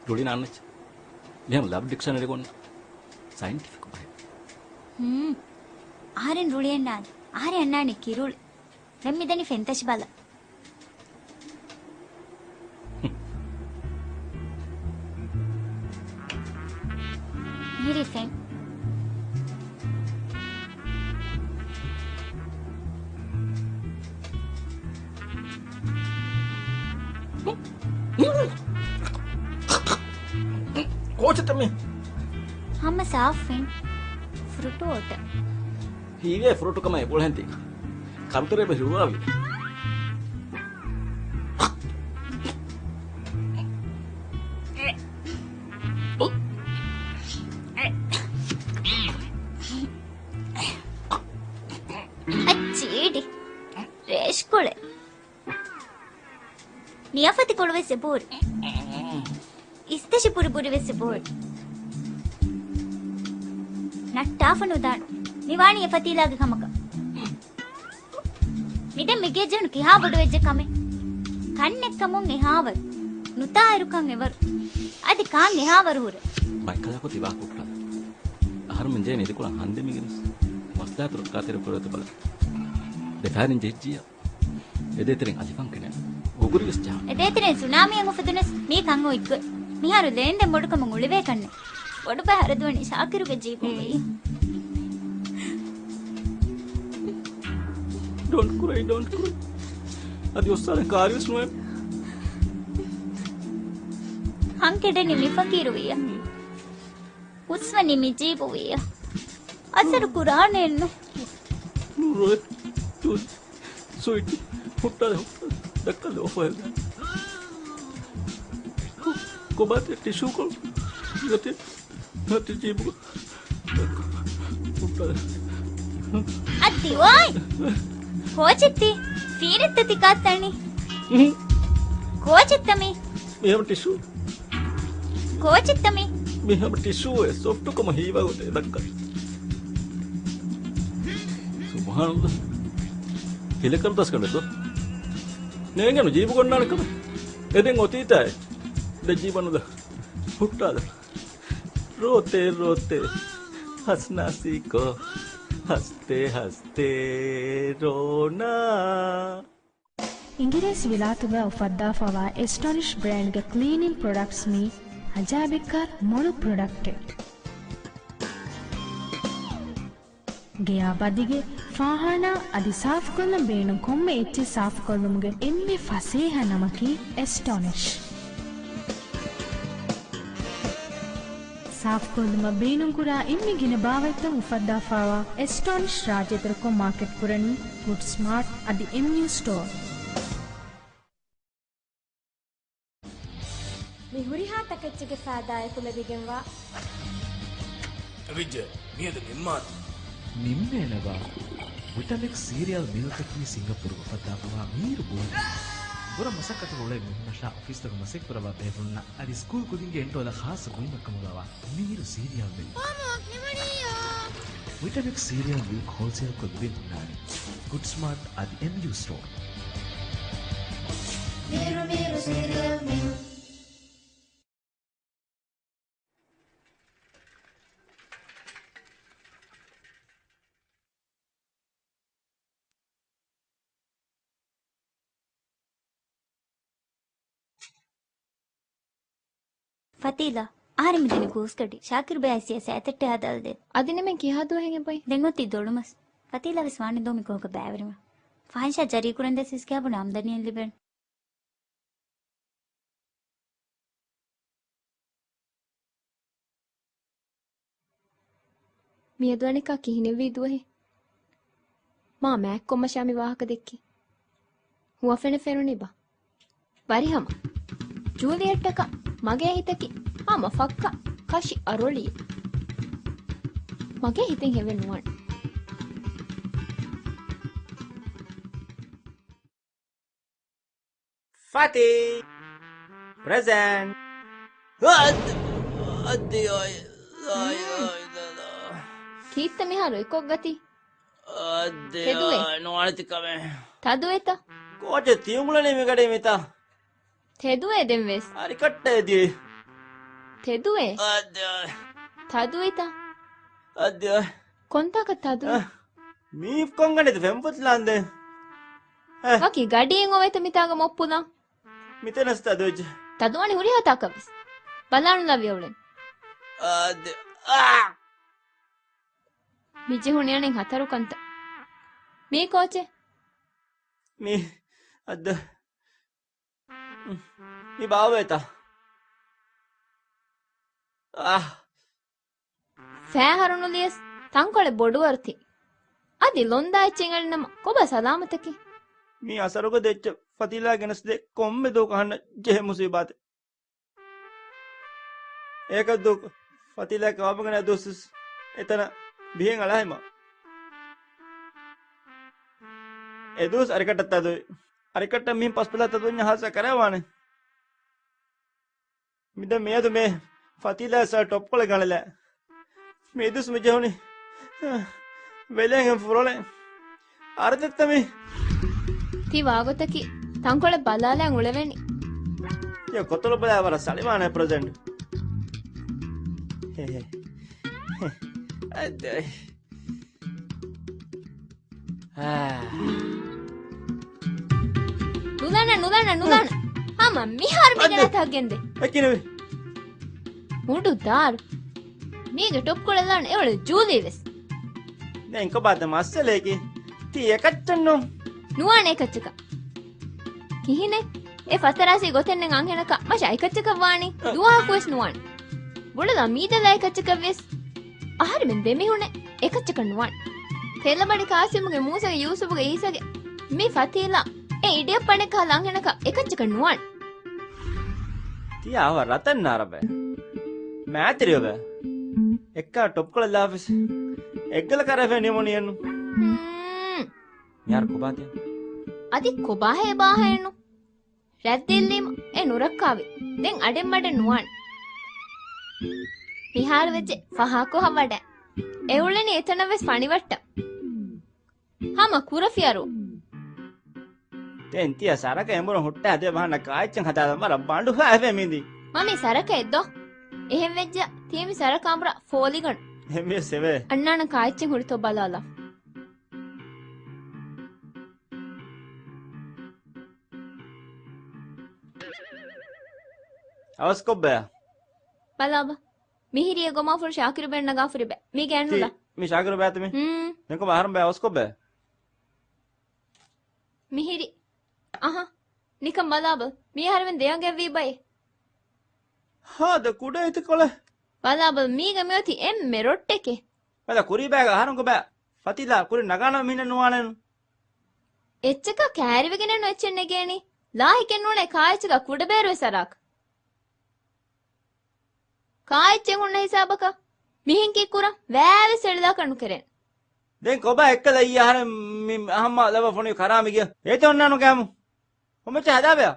ރުޅި ނާންނައްޗަ؟ މިހަމަ ލަވް ޑިކްޝަނަރީ ގޮންނަ ސައިންޓިފިކް ބަހެއް. ހުން. އަހަރެން ރުޅިއެއް ނާން. އަހަރެން އަންނާނީ ކިރުޅި. ދެން މިދަނީ ފެންތަށި ބަލަ. މިހިރީ ފެން. ކޯޗެއްތަ މީ؟ ހަމަ ސާފު ފެން. ފްރުޓު ވޯޓަ. ހީވޭ ފްރުޓު ކަމަށް އެބުޅެން ތި. ކަރުތެރޭ ބެ ހިރުވާވި. އައްޗީޑި. ރޭޝްކޮޅެއް. ނިޔަފަތިކޮޅުވެސް އެބަހުރި. އިސްތަށި ބުރިބުރިވެސް އެބަހުރި. ނައްޓާފަ ނުދާން. މިވާނީ އެ ފަތީލާގެ ކަމަކަށް. މިދެން މިގޭ ޖެހުނު ކިހާ ބޮޑުވެއްޖެ ކަމެއް. ކަންނެއްކަމުން އެހާވަރު. ނުތާއިރުކަން އެވަރު. އަދި ކާން އެހާވަރު ހުރެ. ބައެއްކަލާކޮ ތިބާ ކުއްޓާލަ. އަހަރުމެން ޖެހޭ ނިދިކޮޅަށް ހަނދެމިގެންވެސް މަސްލާތު ރައްކާތެރި ކުރެވޭތޯ ބަލަން. ދެފައިރިން ޖެހިއްޖިއްޔާ. އެދޭތެރެއިން އަލިފަން ކެނެ. ގުގުރިވެސް ޖަހާ. އެދޭތެރެއިން ސުނާމީއެއް އުފެދުނަސް މީ ކަން އޮތްގޮތް. މިހާރު ލޭންދެން ބޮޑުކަމުން އުޅެވޭކަށްނެއް. ބޮޑުބައި ހަރަދުވަނީ ޝާކިރުގެ ޖީބުން ވެއްޔާ. ޑޯންޓް ކްރައި، ޑޯންޓް ކްރައި. އަދި އޮއްސާލަން ކާރިވެސް ނުވޭ. ހަން ކެޑެނީ މި ފަޤީރު ވިއްޔާ. ހުސްވަނީ މި ޖީބު ވިއްޔާ. އަސަރު ކުރާނެއެއްނު. ނުރޮއެ. ސުވިޓީ، ހުއްޓާލެ، ހުއްޓާލެ. ދައްކަލެ އޮފަހެއް. ކޮބާތެ ޓިޝޫކޮޅު؟ ނަތި، ނަތި ޖީބު. ހުއްޓާލެ. އައްދި އޮތް. ކޯޗެއްތި؟ ފީރެއްތަ ތި ކާތަނީ؟ ކޯޗެއްތަ މީ؟ މިހަމަ ޓިޝޫ. ކޯޗެއްތަ މީ؟ މި ހަމަ ޓިޝޫއެއް ސޮފްޓުކަމަށް ހީވާގޮތެއް ދައްކަން. ސުބްހާނައްލާ. ހިލަކަރު ދަސްކަނޑެއްދޯ. ނޭނގެނު ޖީބު ގޮންނާނެ ކަމެއް. އެ ދެން އޮތީތާއެ. ދެ ޖީބަނުދާ. ހުއްޓާލަ. ރޯތޭ ރޯތޭ. ހަސްނާސީކޯ. ހަސްތޭ ހަސްތޭ ރޯނާ. އިނގިރޭސި ވިލާތުގަ އުފައްދާފަވާ އެސްޓޮނިޝް ބްރޭންޑްގެ ކްލީނިން ޕްރޮޑަކްޓްސް މީ އަޖާބެއްކަހަލަ މޮޅު ޕްރޮޑަކްޓެއް. ގެޔާ ބަދިގެ ފާހާނާ އަދި ސާފުކޮށްލަން ބޭނުން ކޮންމެ އެއްޗެއް ސާފުކޮށްލުމުގެ އެންމެ ފަސޭހަ ނަމަކީ އެސްޓޮނިޝް. ސާފުކޮށްލުމަށް ބޭނުންކުރާ އެންމެ ގިނަ ބާވަތްތައް އުފައްދާފައިވާ އެސްޓޮނިޝް ރާއްޖެތެރެކޮށް މާކެޓްކުރަނީ ގުޑް ސްމާޓް އަދި އެމްޔޫ ސްޓޯރ. މި ހުރިހާ ތަކެއްޗެއްގެ ފައިދާއެކު ލެބިގެންވާ. އެވިއްޖެ، މިއަދު ނިންމާތި. ނިންމޭނެބާ؟ ވިޓަމިކްސް ސީރިއަލް މިލްކަކީ ސިންގަޕޫރުގަ އުފައްދާފަވާ މީރު ބޯލި. ބުރަ މަސައްކަތުގަ އުޅޭ މީހުންނަށާ އޮފީސްތަކު މަސައްކަތްކުރައްވާ ބޭފުޅުންނަށް އަދި ސްކޫލް ކުދިންގެ އެންޓޯލަށް ޚާއްޞަ ބުއިމައްކަމުގަވާ މީރު ސީރިއަލް މިލްކް. މާމު، ނިމުނީޔޯ. ވިޓަމިކްސް ސީރިއަލް މިލްކް ހޯލްސޭލްކޮށް ލިބެން ހުންނާނެ. ގުޑް ސްމާޓް އަދި އެމްޔޫ ސްޓޯރ. މީރު، މީރު ސީރިއަލް މިލްކް. ފަތީލާ، އަހަރެން މިދަނީ ގޫސްގަޑި. ޝާކިރުބެ އައިސް އެ ސައިތައްޓެއް ހަދާލަދޭ. އަދި ނިމެން ކިހާ ދުވަހެއް އެބައި؟ ދެން އޮތީ ދޮޅުމަސް. ފަތީލާވެސް ވާނެ ދޯ މި ކޯކަ ބައިވެރިވާ. ފާހިޝާ ޖަރީކުރަން ދެސް ވިސް ކިޔާ ބުނެ އާމްދަނީއެއް ލިބެން. މިއަދު އަނެއްކާ ކިހިނެއްވީ ދުވަހެއް؟ މާ މާތްކޮށްމަށާ މި ވާހަކަ ދެއްކީ. ހުވަފެނެއް ފެނުނީބާ؟ ވަރިހަމަ. ޖޫލިއެޓްއަކަށް މަގޭ ހިތަކީ ހަމަ ފައްކަ ކަށި އަރޮޅިއެއް. މަގޭ ހިތެއް ހެވެއް ނުވާނެ. ފަތި. ޕްރެޒެންޓް. އަދި، އަދި، އޮތް، އޮތް، އޮތް، ދަދާ. ކީއްތަ މިހާރު އެކޮށްގަތީ؟ އަދި، ތެދުވޭ. އޮތް، ނުވާނެތި ކަމެއް. ތަދުވޭތަ؟ ކޯޗެއް ތިއުމުޅެނީ މިގަޑީ މިތާ. ތެދުވޭ ދެން ވެސް. އަރިކައްޓައިދިޔަ. ތެދުވޭ؟ އަދި. ތަދުވީތަ؟ އަދި. ކޮންތާކަށް ތަދުވީ؟ އަ، މީ ކޮންގަނޑެތި ފެންފުތިލާނދެ؟ އެ. ވަކި ގަޑިއެއް އޮވޭތަ މިތާގަ މޮއްޕުލާ؟ މިތަނަސް ތަދުވެއްޖެ. ތަދުވާނީ ހުރިހާ ތާކަށް ވެސް. ބަލާނުލާ ވިޔަ އުޅެން. އަދި. އާ! މި ޖެހުނީ އަނެއް ހަތަރު ކަންތައް. މީ ކޯޗެއް؟ މީ އަދަ. މި ބާވޭތަ؟ އާ. ފައިހަރު ނުލިޔަސް ތަންކޮޅެއް ބޮޑުވަރު ތި. އަދި ލޮނދާ އެއްޗެއް އެޅިނަމަ ކޮބާ ސަލާމަތަކީ؟ މީ އަސަރުގަ ދެއްޗެއް ފަތީލާ ގެނެސްދޭ ކޮންމެ ދުވަކު އަހަންނަށް ޖެހޭ މުސީބާތެއް. އޭކަށް ދުވަކު ފަތީލާ ކަވާބުގަނެ ދުވަސް ވެސް އެތަނަށް ބިހެން އަޅާހެމާ. އެ ދުވަސް އަރިކައްޓަށް ތަދުވި. އަރިކައްޓަށް މިހެން ޕަސްޕެލާ ތަދުވަންޏާ ހާސް ކަރައިވާނެ. މިދަން މިއަދު މޭ ފަތީލާ ސާ ޓޮޕްކޮޅެއް ގަނެލާ. މި އިދުސް މި ޖެހުނީ ވެލެން ފުރޮޅެން. އަރަދެއްތަ މީ؟ ތި ވާގޮތަކީ ތަންކޮޅެއް ބަލާލަން އުޅެވެނީ. ތިޔަ ކޮތަޅު ބަލާ ވަރަށް ސަޅިވާނެ ޕްރެޒެންޓް. ހެ ހެ. ހެ. އަދަ. އާ. ނުލާނަ، ނުލާނަ، ނުލާނަ. ހަމަ މިހާރު މިގެނަ ތަހަ ގެންދެ. އެކިނެވި. މުޑު ދާރު. މީގެ ޓޮޕްކޮޅެއް ލާނ އެވަޅެ ޖޫލީ ވެސް. ދެން ކޮބާތަ މައްސަލައަކީ؟ ތީ އެކައްޗެއްނު. ނުވާނެ އެކައްޗަކަށް. ކިހިނެއް؟ އެ ފަސްއަރާސީ ގޮތެއްނެއް އަންހެނަކަށް މަށަށް އެކައްޗަކަށް ވާނީ؟ އަ. ދުވަހަކުވެސް ނުވާނެ. ބުނެލާ މީދަލާ އެކައްޗަކަށް ވެސް. އަހަރެމެން ދެމިހުނެއް އެކައްޗަކަށް ނުވާނެ. ތެލަބަޑި ކާސިމުގެ މޫސަގެ ޔޫސުފުގެ އީސަގެ މި ފަތީލާ އެ އިޑިއަށް ޕަނެއް ކަހަލަ އަންހެނަކަށް އެކައްޗަކަށް ނުވާނެ. ތިޔާ އަވަ ރަތަން ނާރަބެ. މާތިރިއޮބެ. އެއްކާ ޓޮޕްކޮޅެއް ލާފިސް. އެއްގަލަ ކަރަފެ ނިމުނިއެއްނު. ހުން. މިހާރު ކޮބާތި؟ އަދި ކޮބާހޭ ބާހައެއްނު. ރަތްދިއްލީމަ އެ ނުރައްކާވި. ދެން އަޑެއްމަޑެއް ނުވާނެ. މިހާރު ވެއްޖެ ފަހާކޮހަށް ވަޑަ. އެ އުޅެނީ އެތަނަށް ވެސް ފަނިވައްޓަ. ހަމަ ކުރަފިޔަރު. ދެން ތިޔަ ސަރަކަށް އެނބުރުން ހުއްޓާ ދޭ ބަހަންނަ ކާއެއްޗެއް ހަދާލަން ވަރަށް ބަނޑު ހާވެ މިދި. މަ މި ސަރަކަށް އެއްދޯ. އެހެން ވެއްޖެ ތީ މި ސަރަކަށް އަނބުރާ ފޯލިގަނޑު. އެހެން ވިޔަސް އެވެ. އަންނާނަ ކާއެއްޗެއް ހުރިތޯ ބަލާލާ. އަވަސްކޮށްބަޔާ. ބަލާބަ. މިހިރީ އެ ގޮމާފުޅު ޝާކިރުބެން ނަގާފުރި ބެ. މީގެ ތީ އެންނުލާ. މި ޝާކިރު ބަޔާތަ މި؟ ހުން. ދެންކޮބާ އަހަރުން ބަޔާ އަވަސްކޮށްބަ؟ މިހިރީ. އަހަ. ނިކަން ބަލާބަ. މީ އަހަރެމެން ދެއަނގައެއްވީ ބައެއް. ހާދަ ކުޑަ އިތުކޮޅެއް. ބަލާބަ މީގަ މިއޮތީ އެންމެ ރޮއްޓެކޭ. ބަލަ ކުރީ ބަޔަކަށް އަހަރުން ކޮބާ ފަތިލާ ކުރިން ނަގާނަމަ މިހިނެއް ނުވާނެނު. އެއްޗަކާ ކައިރިވެގެނެއްނު އެއްޗެއް ނެގޭނީ. ލާހިކެއް ނޫނޭ ކާއެއްޗަކާ ކުޑަބޭރުވެސް އަރާކަށް. ކާއެއްޗެއް ހުންނަ ހިސާބަކަށް މިހެން ކީއްކުރަން؟ ވައިވެސް އެޅިލާކަށް ނުކެރޭނެ. ދެން ކޮބާ އެއްކަލަ އިއްޔެ އަހަރެން މި އަހަންމާ ލަވަ ފޮނުވި ކަރާ މިގެ އޭތެ އޮންނާނު ގައިމު. ކޮންމެއްޗެއް ހަދާބެއާ.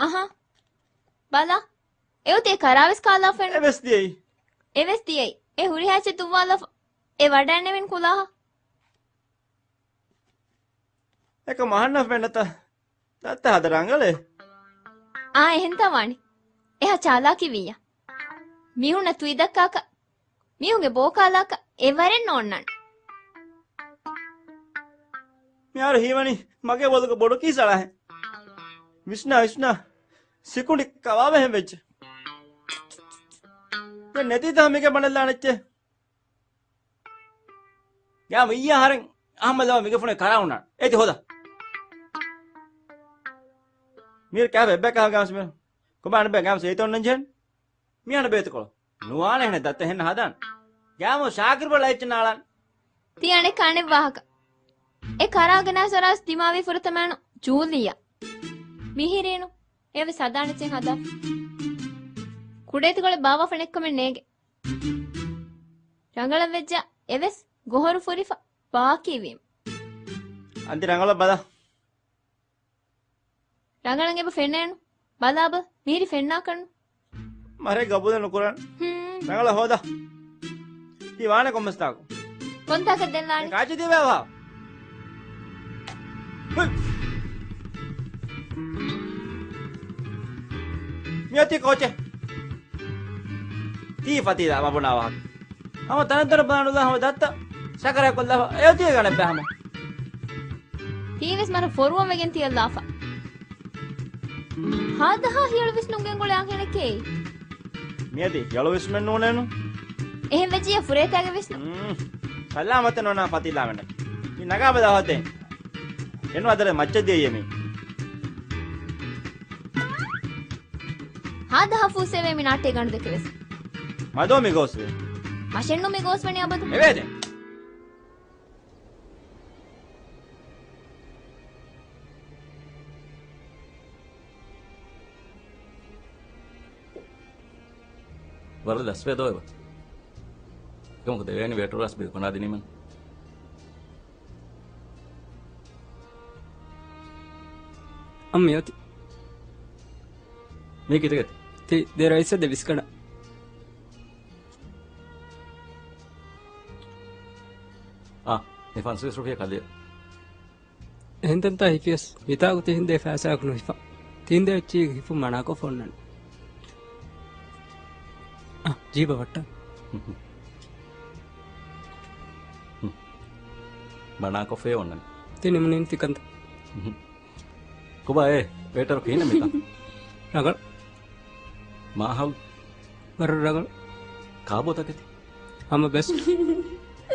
އަހަ. ބަލަ. އެއޮތީ ކަރާވެސް ކާލާފައެއްނު. އެވެސް ދިޔައީ. އެވެސް ދިޔައީ. އެ ހުރިހާ އެއްޗެއް ދުއްވާލާފަ. އެ ވަޑައެންނެވިން ކުލާހަށް. އެކަމަ އަހަންނަށް ފެންނަތަ؟ ދައްތަ ހަދަ ރަނގަޅޭ. އާ، އެހެންތާ ވާނީ. އެހާ ޗާލާކީ ވިއްޔަ. މީހުންނަށް ތުއިދައްކާކަށް، މީހުންގެ ބޯކާލާކަށް އެވަރެއް ނޯންނާނެ. މިހާރު ހީވަނީ މަގޭ ބޮލުގަ ބޮޑު ކީސް އަޅާހެން. ވިސްނާ، ވިސްނާ. ސިކުނޑި ކަވާވެހެން ވެއްޖެ. ދެން ނެތީތަ މިގެ ބަނެލާނެއްޗެއް. ގާމު އިއްޔާ އަހަރެން އަހަންމަ ލަވަ މިގެ ފޮނުވި ކަރާ އޮންނާނެ. އޭތި ހޯދަ. މީރު ކާފަ އެއްބައި ކާ ގާމު ސިމެން. ކޮބާ އަނެއްބައި ގާމު ސޭތޯން ނަންޖެހެން. މި އަނެއްބައި އެތިކޮޅު. ނުވާނެ ހެނެއް ދައްތަ ހެން ހަދާން. ގާމު ޝާކިރު ބަ ލައިޗް ނާޅާން. ތި އަނެއް ކާނެ ވާހަކަ. އެ ކަރާގެ ނާސަރާސް ދިމާވި ފުރަތަމައިނު ޖޫލިއާ. މިހިރީނު. އެވެސް ހަދާނެ ޗެ ހަދާ. ކުޑައިތިކޮޅެއް ބާވާފަ ނެއްކަމެއް ނޭގެ. ރަނގަޅަށް ވެއްޖާ އެވެސް ގޮހޮރު ފުރިފަ ބާކީވީމަ. އަދި ރަނގަޅަށް ބަލަ. ރަނގަޅަށް އެބަ ފެންނައެއްނު. ބަލާބަ، މިހިރީ ފެންނާކަށްނު. މަރޭ ގަބޫލެއް ނުކުރަން. ހުން. ރަނގަޅަށް ހޯދަ. ތީ ވާނެ ކޮންމެސް ތާކު. ކޮންތާކަށް ދެން ލާނީ؟ ކާޗި ދީބަ ވާ. ހުތް. މިއޮތީ ކޯޗެއް. ތީ ފަތީލާ މަ ބުނާ ވާހަކަ. ހަމަ ތަނެއް ދޮރަށް ބަލާނުލާ ހަމަ ދައްތަ ސަކަރާތް ކޮށްލާފަ. އެއޮތީ ގަނެއްބަ ހަމަ. ތީވެސް މަރަށް ފޮރުވަން ވެގެން ތިއަށްލާފަ. ހާދަހާ ހިޔަޅު ވިސްނުން ގެންގުޅޭ އަންހެނެކޭ. މިއަދި ހިޔަޅު ވިސްނުމެއް ނޫނޭނު. އެހެން ވެއްޖިއްޔާ ފުރޭތާގެ ވިސްނު. ހުން. ސަލާމަތެއް ނޯންނާނެ ފަތީލާ މެންނަ. މި ނަގާ ބަލާ ހޮތޭ. އެން ވަދަރެ މައްޗަށް ދިޔައީ މީ. ހާދަހާ ފޫސޭވޭ މި ނާއްޓޭ ގަނޑު ދެކެވެސް. މަދޯ މި ގޯސްވޭ. މަށެއްނު މި ގޯސްވަނީ އަބަދު. އެވޭ ދެން. ވަރަށް ލަސްވޭ ދޯ އެބަ. އެކަމަކު ދެވޭނީ ވޭޓަރު އަސް ބިލް ކޮނާ ދިނީމަން. އަން މިއޮތީ. މީ ކިތަކެތި؟ ތި ދެ ރައިސަށް ދެ ބިސްކަނޑަށް. އާ، މި ފަންސަވީސް ރުފިޔާ ކަލޭ. އެހެންތަންތާ ހިފިޔަސް، މިތާގު ތިހިންދޭ ފައިސާއަކު ނުހިފާ. ތިހިންދޭ އެއްޗީގެ ހިފުން މަނާކޮށް އޮންނަނީ. އަ، ޖީބަށް ވައްޓާ. މަނާކޮށްފޭ އޮންނަނީ. ތި ނިމުނީން ތިކަންތައް. ކޮބާ އޭ، ވޭޓަރު ކިހިނެއް މިތާ؟ ރަނގަޅު. މާހައުލް؟ ވަރަށް ރަނގަޅު. ކާބޯތަކެތި؟ ހަމަ ބެސްޓް.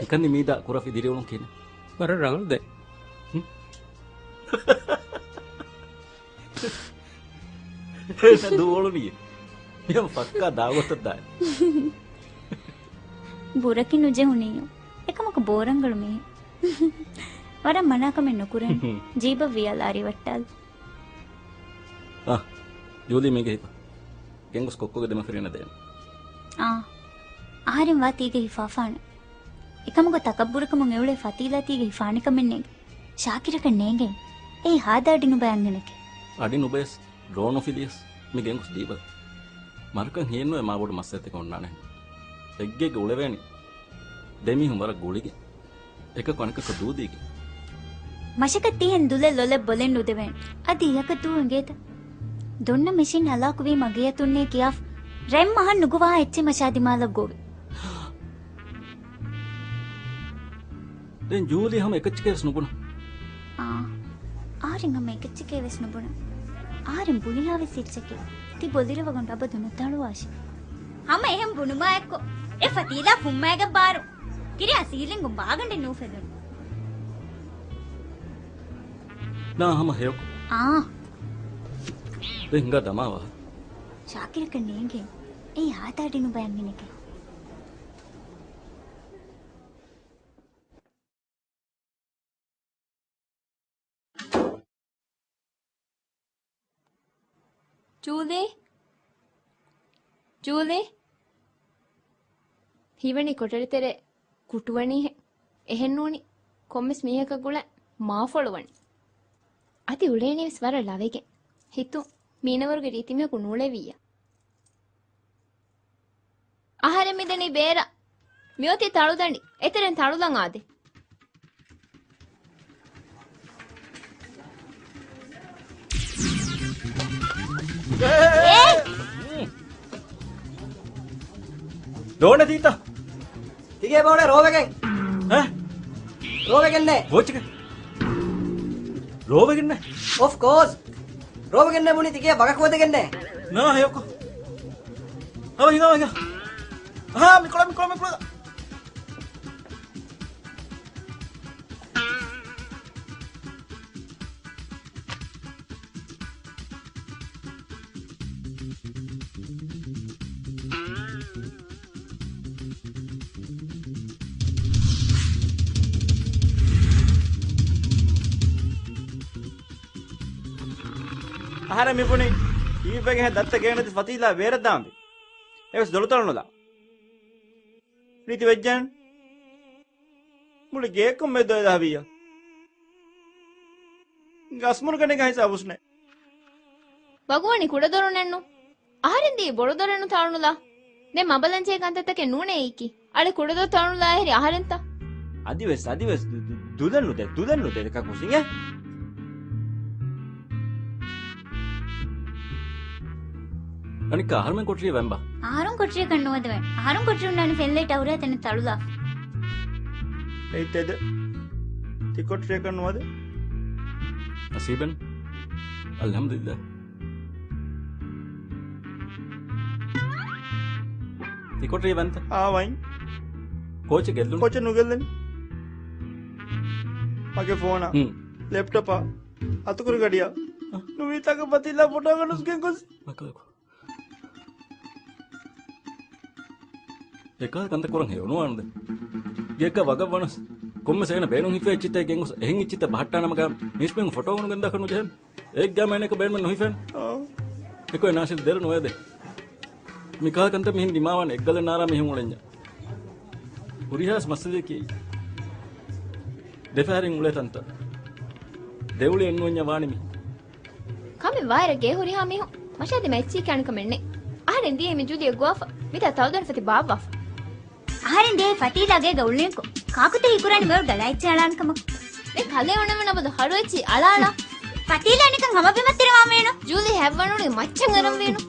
ނިކަން މީދާ ކުރަފި ދިރިއުޅުން ކިހިނެއް؟ ވަރަށް ރަނގަޅު ދެ. ދޫ އޮޅުނީ. މިހަމަ ފައްކާ ދާގޮތަށް ދާނެ. ބުރަކި ނުޖެހުނީ. އެކަމަކު ބޯރަނގަޅު މީހެއް. ވަރަށް މަނާކަމެއް ނުކުރޭނެ. ޖީބަށް ވިޔަލާ ރިވައްޓާލު. އާ، ޖޫލީ މީގެ ހިފަ. ގެންގޮސް ކޮއްކޮގެ ދެމަފިރިނަށް ދޭން. އާ، އަހަރެން ވާ ތީގެ ހިފާފާނެ. އެކަމަކު ތަކައްބުރުކަމުން އެއުޅޭ ފަތީލާ ތީގެ ހިފާނެ ކަމެއް ނޭނގެ. ޝާކިރަކަށް ނޭނގެ. އެއީ ހާދަ އަޑި ނުބައި އަންހެނެކޭ. އަޑި ނުބަޔަސް ޑްރޯން އޮފިލިޔަސް މި ގެންގޮސް ދީބަލަ. މަރަކަށް ހިޔެއްނުވޭ މާ ބޮޑު މައްސަލަތަކެއް އޮންނާނެ. އެއްގޭގެ އުޅެވޭނީ. ދެމީހުން ވަރަށް ގުޅިގެން. އެކަކު އަނެކަކަށް ދޫދީގެން. މަށަކަށް ތިހެން ދުލެއް ލޮލެއް ބޮލެއް ނުދެވޭނެ. އަދި އެއަކަށް ދޫ އެނގޭތަ؟ ދޮންނަ މެޝިން ހަލާކުވީ މަގޭ އަތުންނޭ ކިޔާފަ. ރަތް މަހަށް ނުގޮވާ އެއްޗެއް މަށާ ދިމާލަށް ގޮވި. ދެން ޖޫލީ ހަމަ އެކައްޗެކޭ ވެސް ނުބުނަ. އާ، އަހަރެން ހަމަ އެކައްޗެކޭ ވެސް ނުބުނަ. އަހަރެން ބުނިޔާ ވެސް އެއްޗެކޭ. ތި ބޮލިރަވަގަނޑު އަބަދު ނުތަޅުވާށި. ހަމަ އެހެން ބުނުމާ އެއްކޮށް، އެ ފަތީލާ ފުއްމައިގަ ބާރު. ކިރިޔާ ސީލިންގުން ބާގަނޑެއް ނޫފެދުނު. ނާ ހަމަ ހެޔޮކޮށް. އާ. ދެން ހިނގާ ދަމާ ވާހަކަ. ޝާކިރަކަށް ނޭނގޭ. އެއީ ހާދަ އަޑި ނުބައި އަންހެނެކޭ. ޖޫލީ؟ ޖޫލީ؟ ހީވަނީ ކޮޓަރިތެރެ ކުޓުވަނީހެން. އެހެންނޫނީ ކޮންމެސް މީހަކަށް ގުޅަން މާފޮޅުވަނީ. އަދި އުޅޭނީވެސް ވަރަށް ލަވެގެން. ހިތުން މީނަވަރުގެ ރީތި މީހަކު ނޫޅެވިއްޔާ. އަހަރެން މިދަނީ ބޭރަށް. މިއޮތީ ތަޅުދަނޑި. އެތެރެން ތަޅުލަން އާދޭ. ލޯނެ ތީތަ؟ ތިގޭ ބޯނެ ރޯވެގެން. އެ؟ ރޯވެގެންނޭ. ކޯޗެކޭ؟ ރޯވެގެންނޭ؟ އޮފް ކޯސް. ރޯވެގެންނޭ ބުނީ ތިގޭ ބަގަކު ވަދެގެންނޭ. ނާ ހެޔޮކޮ. ހަވަ ހިނގާ ހިނގާ. އަހާ، މިކޮޅަ، މިކޮޅަ، މިކޮޅަ. އަހަރެން މިބުނީ ކީއްވެގެން ދައްތަ ގޭނަދި ފަތީލާ ބޭރަށް ދާންވީ. އެވެސް ދޮޅުތަޅުނުލާ. ނީތި ވެއްޖެން. މުޅި ގޭކޮށް މެދު އެދާ ހަވިއްޔާ. ގަސްމުރުގަނެގަ ހިސާބުސްނެ. ވަގުވަނީ ކުޑަދޮރުނެއްނު. އަހަރެން ދީ ބޮޑުދޮރެއްނު ތަޅުނުލާ. ދެން މަބަލަންޖެހޭ ކަންތައްތަކެއް ނޫނޭ އީކީ. އަޅެ ކުޑަދޮރު ތަޅުނުލާ އެހެރި އަހަރެންތަ؟ އަދިވެސް، އަދިވެސް ދު-، ދު-، ދުލަން ނުދޭ، ދުލަން ނުދޭ ކަކު ސިނގޭ. އަނެއްކާ އަހަރުމެން ކޮޓަރިއަށް ވަންބާ؟ އަހަރުން ކޮޓަރިއަކަށް ނުވަދެވޭނެ. އަހަރުން ކޮޓަރި ހުންނާނީ ފެންލައިޓް އަހުރޭ ތަނެއް ތަޅުލާފަ. އެއް ތެދެއް. ތި ކޮޓަރިއަކަށް ނުވަދެ. ނަސީބެއް. އަލްޙަމްދުލިއްލާހް. ތި ކޮޓަރިއަށް ވަންތަ؟ އާ ވައިން. ކޯޗެއް ގެއްލުނު؟ ކޯޗެއް ނުގެއްލެނީ. މަގޭ ފޯނާ، ހުން. ލެޕްޓޮޕާ، އަތުކުރި ގަޑިއާ، އަ. ނުވީތާކަށް ފަތީލާ ފޮޓޯގަ ނުސްގެން ގޮސް. މަކަލަކު. އެކާ ކަންތައް ކުރަން ހެޔޮނުވާނެ ދެން. ގެއަކަށް ވަގަށް ވަނަސް، ކޮންމެސް އޭނަ ބޭނުން ހިފޭ އެއްޗިތައް ގެންގޮސް، އެހެން އެއްޗިތައް ބަހައްޓާނަމަގަ މީސްމެން ފޮޓޯ ނުގެންދާކަށް ނުޖެހެން. އޭގަ މޭނަކަށް ބޭނުމެއް ނުހިފޭނެ. އާ. އެކޮއެ ނާޝިދު ދެރަ ނުވޭދެ. މިކާ ކަންތައް މިހިން ދިމާވާނެ އެއްގަލެއް ނާރާ މީހުން އުޅެންޏާ. ހުރިހާސް މައްސަލައެކޭ. ދެފަހަރިން އުޅޭ ތަންތަން. ދެއުޅި އެއްނުވެންޏާ ވާނެ މީ. ކަމެއް ވާއިރަށް ގޭ ހުރިހާ މީހުން މަށާ ދިމާ އެއްޗި ކާނިކަމެއް ނެތް. އަހަރެން ދިޔައީ މި ޖުލިއަށް ގޮވާފަ. މިތާ ތައުދަން ފަތި ބާއްވާފަ. އަހަރެން ދިޔައީ ފަތީލާ ގޭގަ އުޅުނިކޮށް. ކާކުތެރި ކުރާނީ މިއޮތް ގަލާ އެއްޗި އަޅާން ކަމަށް. ދެން ކަލޭ އުނަމުނަ ބަދު ހަރު އެއްޗި އަޅާ އަޅާ. ފަތީލާ ނިކަން ހަމަ ބިމަށް ތިރިވާން ވީނު. ޖޫލީ ހަތްވަނުނީ މައްޗަށް އަރަން ވީނު.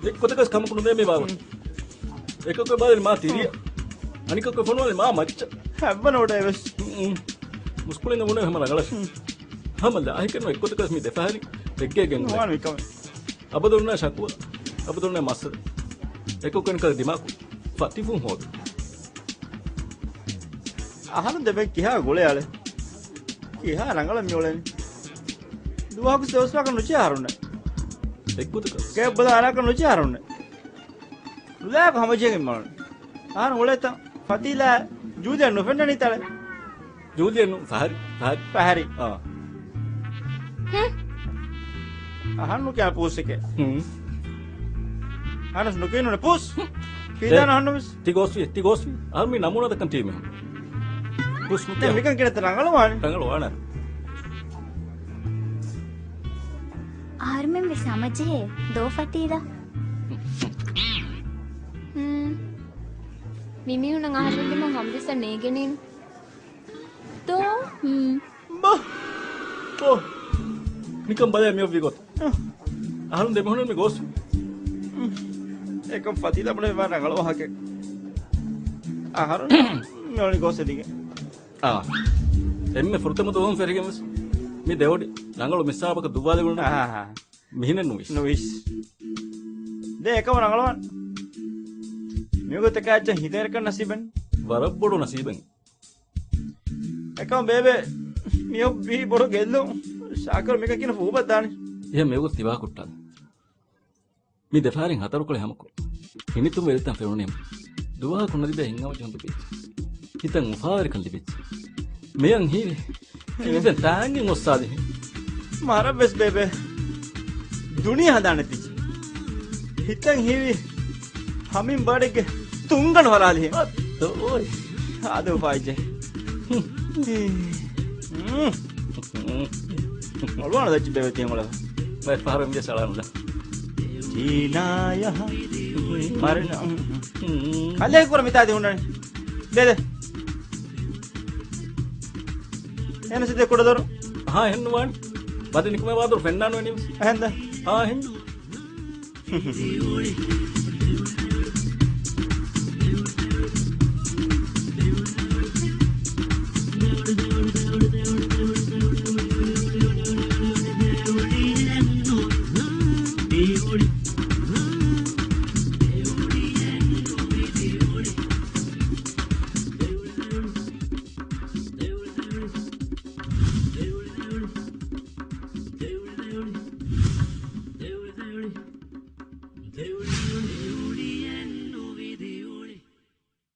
އެއްގޮތަކަސް ކަމަކު ނުދޭ މި ބާވަތު. އެކަކު ބާލި މާ ތިރިއަ. އަނިކަކު ފޮނުވާލި މާ މައްޗަށް. ހަތްވަނަ އޮޑައެވެސް. މުސްކުޅިންގެ މޫނެ ހަމަ ރަނގަޅަށް. ހަމަ ލާހިކެއް ނުވޭ އެއްގޮތަކަސް މި ދެފަހަރި އެއްގޭގެން ނުވާނެ މިކަމެއް. އަބަދުންނާ ޝަކުވާ، އަބަދުންނާ މައްސަލަ. އެކޮކެންކަލް ދިމާކު ފަތިފުން ހޯދު. އަހަރުން ދެބެން ކިހާ ގުޅޭ އަޅެ. ކިހާ ރަނގަޅަށް މިއުޅެނީ. ދުވަހަކު ސެވަސްވާކަށް ނުޖެހޭ އަހަރުންނެއް. އެއްގޮތަކަށް. ގެއަށް ބަލާ އަރާކަށް ނުޖެހޭ އަހަރުންނެއް. ނުލާކު ހަމަޖެހިގެން މަޅުން. އަހަރުން އުޅޭތަން ފަތީލާ ޖޫލިއަށް ނުފެންނަނީ ތަޅެ. ޖޫލިއަށް ނު، ފަހަރި، ފަހަރި. ފަހަރި. އާ. ހުން. އަހަން ނުކިޔާ ޕޫސްއެކޭ. ހުން. އަހަނަސް ނުކިޔުނުނެ ޕޫސް. ކީދާނަ އެ، އަހަންނަމެސް. ތި ގޯސްވި، ތި ގޯސްވި. އަހަރު މި ނަމޫނާ ދައްކަން ތީ މީހުން. ޕޫސް ނުކިޔާ. ދެން މިކަން ކިނަތަ ރަނގަޅުވާނެ. ރަނގަޅުވާނެ. އަހަރުމެން ވެސް ހަމަޖެހޭ ދޯ ފަތީލާ. ހުން. މި މީހުންނަށް އަހަރުމެން ދިމާ ހަމަޖައްސަން ނޭގެނީނު. ދޯ؟ ހުން. ބަ! ބޯ! ނިކަން ބަލަ މި އޮއްވި ގޮތަށް. އަހަރުން ދެމީހުން މި ގޯސް. އެކަން ފަތީލާ ބުނެ ވާ ރަނގަޅު ވާހަކައެއް. އަހަރުން މި އޮނި ގޯސް ދިގެ. އާ. އެންމެ ފުރަތަމަ ދުވަހުން ފެށިގެން ވެސް މި ދެވޮޑި ރަނގަޅު މިސްރާބަކަށް ދުއްވާލެވުނު. އާ. މިހިނެއް ނުވިސް. ނުވިސް. ދޭ އެކަމަ ރަނގަޅުވާން. މިގޮތަކަށް ހިތައިރަކަށް ނަސީބެއް. ވަރަށް ބޮޑު ނަސީބެއް. އެކަމަ ބޭބެ، މިއޮއްވީ ބޮޑު ގެއްލުން. ޝާކިރު މިކަން ކިހިނެއް ފޫބައްދާނީ؟ އެހެން މިއޮގުސް ތިބާ ކުއްޓާލި. މި ދެފަހަރިން ހަތަރުކޮޅެއް ހަމަކޮށް، ހިނިތުންވެރިތަން ފެނުނީމަ، ދުވަހަކު ނަދިދޭ ހިތްހަމަޖެހުން ލިބިއްޖެ. ހިތަށް އުފާވެރިކަން ލިބިއްޖެ. މިޔަން ހީވި، ހީވި ދެން ތާނގިން އޮއްސާލި. މަރަށްވެސް ބޭބެ، ދުނިޔެ ހަނދާނެތި. ހިތަށް ހީވި، ހަމިން ބާޑެއްގެ ތުންގަނޑު ހަރާލި. އައްދޯ. އާދެ އުފާވެއްޖެ. އޮޅުވާނެ ދައްޗި ބޭބެ ތިޔަ އޮޅަ. ބައެއް ފަހަރަށް މި ސަޅާނުލަ. ޖީނާޔަހަ. މަރިނަ. ކަލޭ ކުރ މިތާ ދިހުންނަނީ. ދޭ ދޭ. އެހެން ސިދޭ ކުޑަދޮރު. ހާ، އެހެން ނުވާނެ. ބަދެ ނިކުމެ ވާދޮރު ފެންނާނު ވެނީ. އެހެންދަ؟ ހާ، އެހެން.